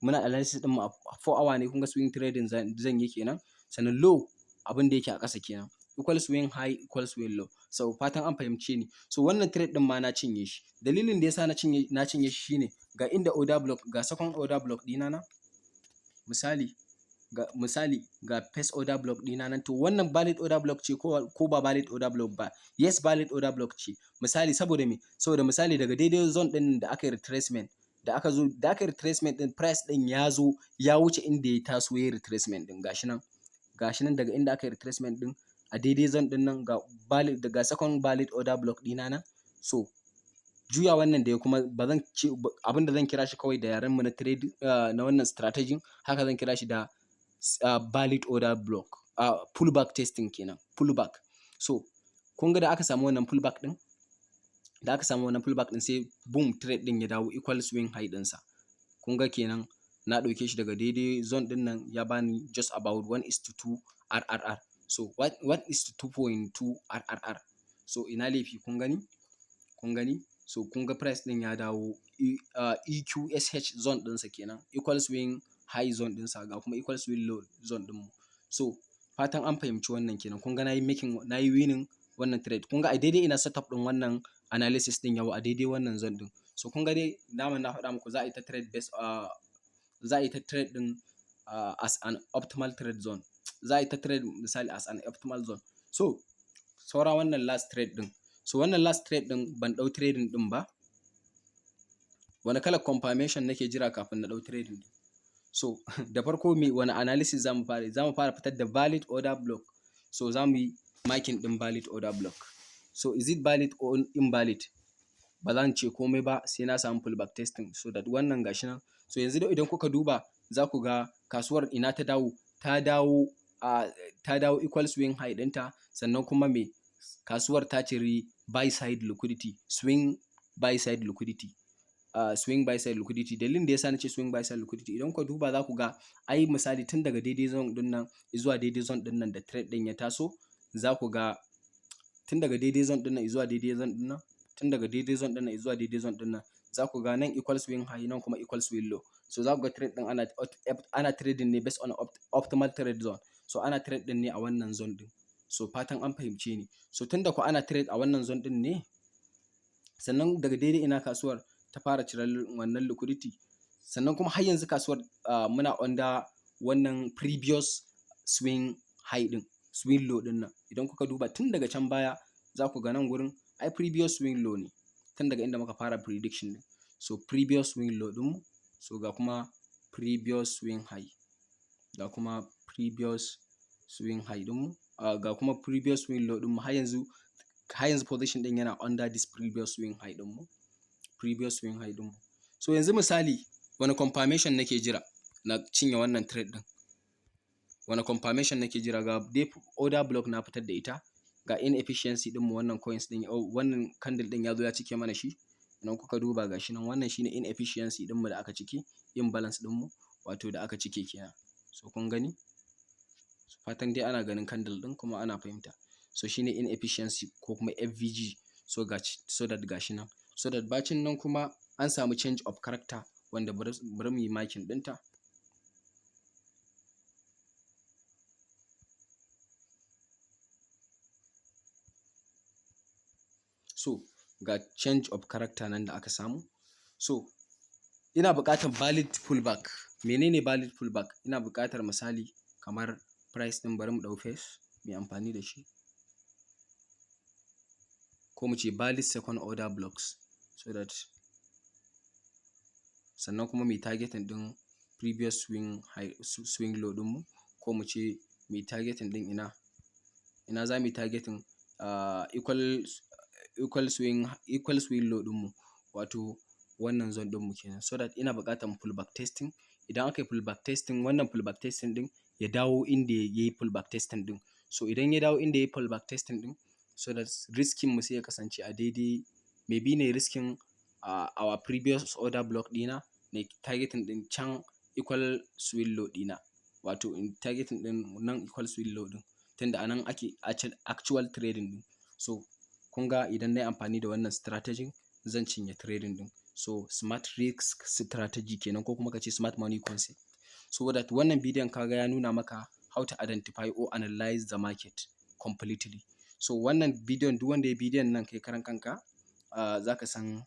muna analysis ɗinmu a 4 hour ne, kun ga swing trading zan yi kenan. Sannan low, abin da yake a ƙasa kenan. Equal swing high, equal swing low. So fatan an fahimce ni. So wannan trade ɗin ma na cinye shi. Dalilin da yasa na cinye shi shine ga inda order block, ga second order block ɗina nan. Misali ga first order block ɗina nan. To wannan valid order block ce ko ba valid order block ba? Yes, valid order block ce. Misali saboda me? Saboda misali daga daidai zone ɗin da aka yi retracement, da aka zo da aka yi retracement ɗin, price ɗin ya zo ya wuce inda ya taso ya yi retracement ɗin. Gashi nan, gashi nan, daga inda aka yi retracement ɗin a daidai zone ɗin nan, ga valid, ga second valid order block ɗina nan. So juya wannan da ya kuma ba zan ce abin da zan kira shi kawai da yaren mu na trade, na wannan strategy, haka zan kira shi da valid order block, pullback testing kenan, pullback. So kun ga da aka samu wannan pullback ɗin, da aka samu wannan pullback ɗin, sai boom, trade ɗin ya dawo equal swing high ɗinsa. Kun ga kenan na ɗauke shi daga daidai zone ɗin nan, ya bani just about 1 is to 2 RRR. So 1 is to 2.2 RRR. So ina laifi? Kun gani? Kun gani? So kun ga price ɗin ya dawo EQSH zone ɗinsa kenan, equal swing high zone ɗinsa, ga kuma equal swing low zone ɗinmu. So fatan an fahimci wannan kenan. Kun ga na yi making, na yi winning wannan trade. Kun ga a daidai ina setup ɗin wannan analysis ɗin yau, a daidai wannan zone ɗin. So kun ga dai daman na faɗa muku za a yi ta trade ɗin as an optimal trade zone. Za a yi ta trade misali as an optimal zone. So saura wannan last trade ɗin. So wannan last trade ɗin ban ɗau trading ɗin ba. Wane kalar confirmation nake jira kafin na ɗau trading ɗin? So da farko me, wane analysis za mu fara yi? Za mu fara fitar da valid order block. So za mu yi marking ɗin valid order block. So is it valid or invalid? Ba zan ce komai ba sai na samu pullback testing. So that wannan gashi nan. So yanzu dai idan kuka duba za ku ga kasuwar ina ta dawo? Ta dawo equal swing high ɗinta. Sannan kuma me? Kasuwar ta ciri buy side liquidity, swing buy side liquidity. Swing buy side liquidity. Dalilin da yasa na ce swing buy side liquidity, idan kuka duba za ku ga ai misali tun daga daidai zone ɗin nan zuwa daidai zone ɗin nan da trade ɗin ya taso, za ku ga tun daga daidai zone ɗin nan zuwa daidai zone ɗin nan, tun daga daidai zone ɗin nan zuwa daidai zone ɗin nan, za ku ga nan equal swing high, nan kuma equal swing low. So za ku ga trade ɗin ana trading ne based on optimal trade zone. So ana trade ɗin ne a wannan zone ɗin. So fatan an fahimce ni. So tun da ko ana trade a wannan zone ɗin ne, sannan daga daidai ina kasuwar ta fara cirar wannan liquidity, sannan kuma har yanzu kasuwar muna under wannan previous swing high ɗin, swing low ɗin nan. Idan kuka duba tun daga can baya, za ku ga nan gurin ai previous swing low ne, tun daga inda muka fara prediction ɗin. So previous swing low ɗinmu, so ga kuma previous swing high, ga kuma previous swing high ɗinmu. Ga kuma previous swing low ɗinmu. Har yanzu position ɗin yana under this previous swing high ɗinmu, previous swing high ɗinmu. So yanzu misali, wani confirmation nake jira na cinye wannan trade ɗin? Wani confirmation nake jira? Ga dai order block na fitar da ita, ga inefficiency ɗinmu, wannan coins ɗin, wannan candle ɗin ya zo ya cike mana shi. Idan kuka duba, ga shi nan, wannan shine inefficiency ɗinmu da aka cike, imbalance ɗinmu wato da aka cike kenan. So kun gani, fatan dai ana ganin candle ɗin kuma ana fahimta. So shine inefficiency ko kuma FVG. So ga so that gashi nan, so that bacin nan kuma an samu change of character, wanda bari mu yi marking ɗinta. So ga change of character nan da aka samu. So ina buƙatar valid pullback. Menene valid pullback? Ina buƙatar misali kamar price ɗin, bari mu ɗau first mu yi amfani da shi, ko mu ce valid second order blocks, so that sannan kuma mu yi targeting ɗin previous swing high, swing low ɗinmu, ko mu ce mu yi targeting ɗin ina ina za mu yi targeting equal swing low ɗinmu, wato wannan zone ɗinmu kenan. So that ina buƙatar pullback testing. Idan aka yi pullback testing, wannan pullback testing ɗin ya dawo inda ya yi pullback testing ɗin. So idan ya dawo inda ya yi pullback testing ɗin, so that risking mu sai ya kasance a daidai, maybe ne risking our previous order block ɗina, ne targeting ɗin can equal swing low ɗina, wato in targeting ɗin nan equal swing low ɗin, tunda a nan ake actual trading ɗin. So kun ga idan na yi amfani da wannan strategy zan cinye trading ɗin. So smart risk strategy kenan, ko kuma ka ce smart money concept. So that wannan bidiyon kaga ya nuna maka how to identify or analyze the market completely. So wannan bidiyon, duk wanda ya bidiyon nan, kai karan kanka za ka san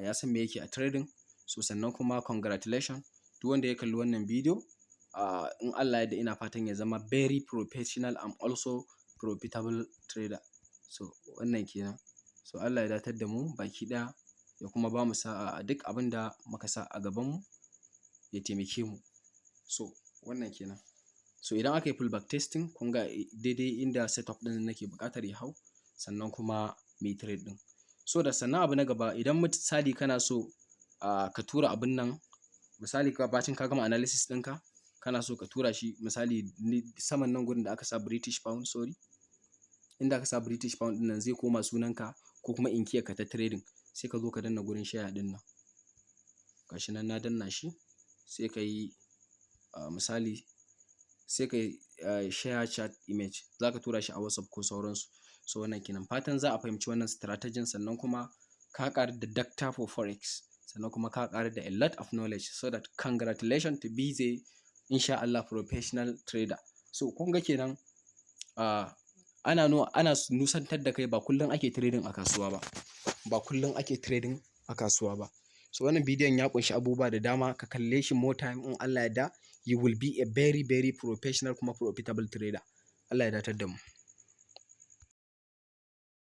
ya san me yake a trading. So sannan kuma congratulations, duk wanda ya kalli wannan bidiyo, in Allah ya yarda ina fatan ya zama very professional and also profitable trader. So wannan kenan. So Allah ya datar da mu baki ɗaya, ya kuma ba mu sa'a a duk abin da muka sa a gabanmu, ya taimake mu. So wannan kenan. So idan aka yi pullback testing, kun ga daidai inda setup ɗin nake buƙatar ya hau, sannan kuma muyi trade ɗin. So da sannan abu na gaba, idan misali kana so ka tura abun nan, misali bacin ka gama analysis ɗinka, kana so ka tura shi, misali saman nan gurin da aka sa British pound, sorry, inda aka sa British pound ɗin nan zai koma sunanka ko kuma inkiyarka ta trading, sai ka zo ka danna gurin share ɗin nan. Gashi nan na danna shi, sai ka yi misali sai ka yi share chat image, za ka tura shi a WhatsApp ko sauransu. So wannan kenan. Fatan za a fahimci wannan strategy, sannan kuma ka ƙaru da Doctor for Forex, sannan kuma ka ƙaru da a lot of knowledge, so that congratulations to be the insha Allah professional trader. So kun ga kenan, ana ana nusantar da kai ba kullum ake trading a kasuwa ba. Ba kullum ake trading a kasuwa ba. So wannan bidiyon ya ƙunshi abubuwa da dama, ka kalle shi more time, in Allah ya yarda you will be a very very professional kuma profitable trader. Allah ya datar da mu.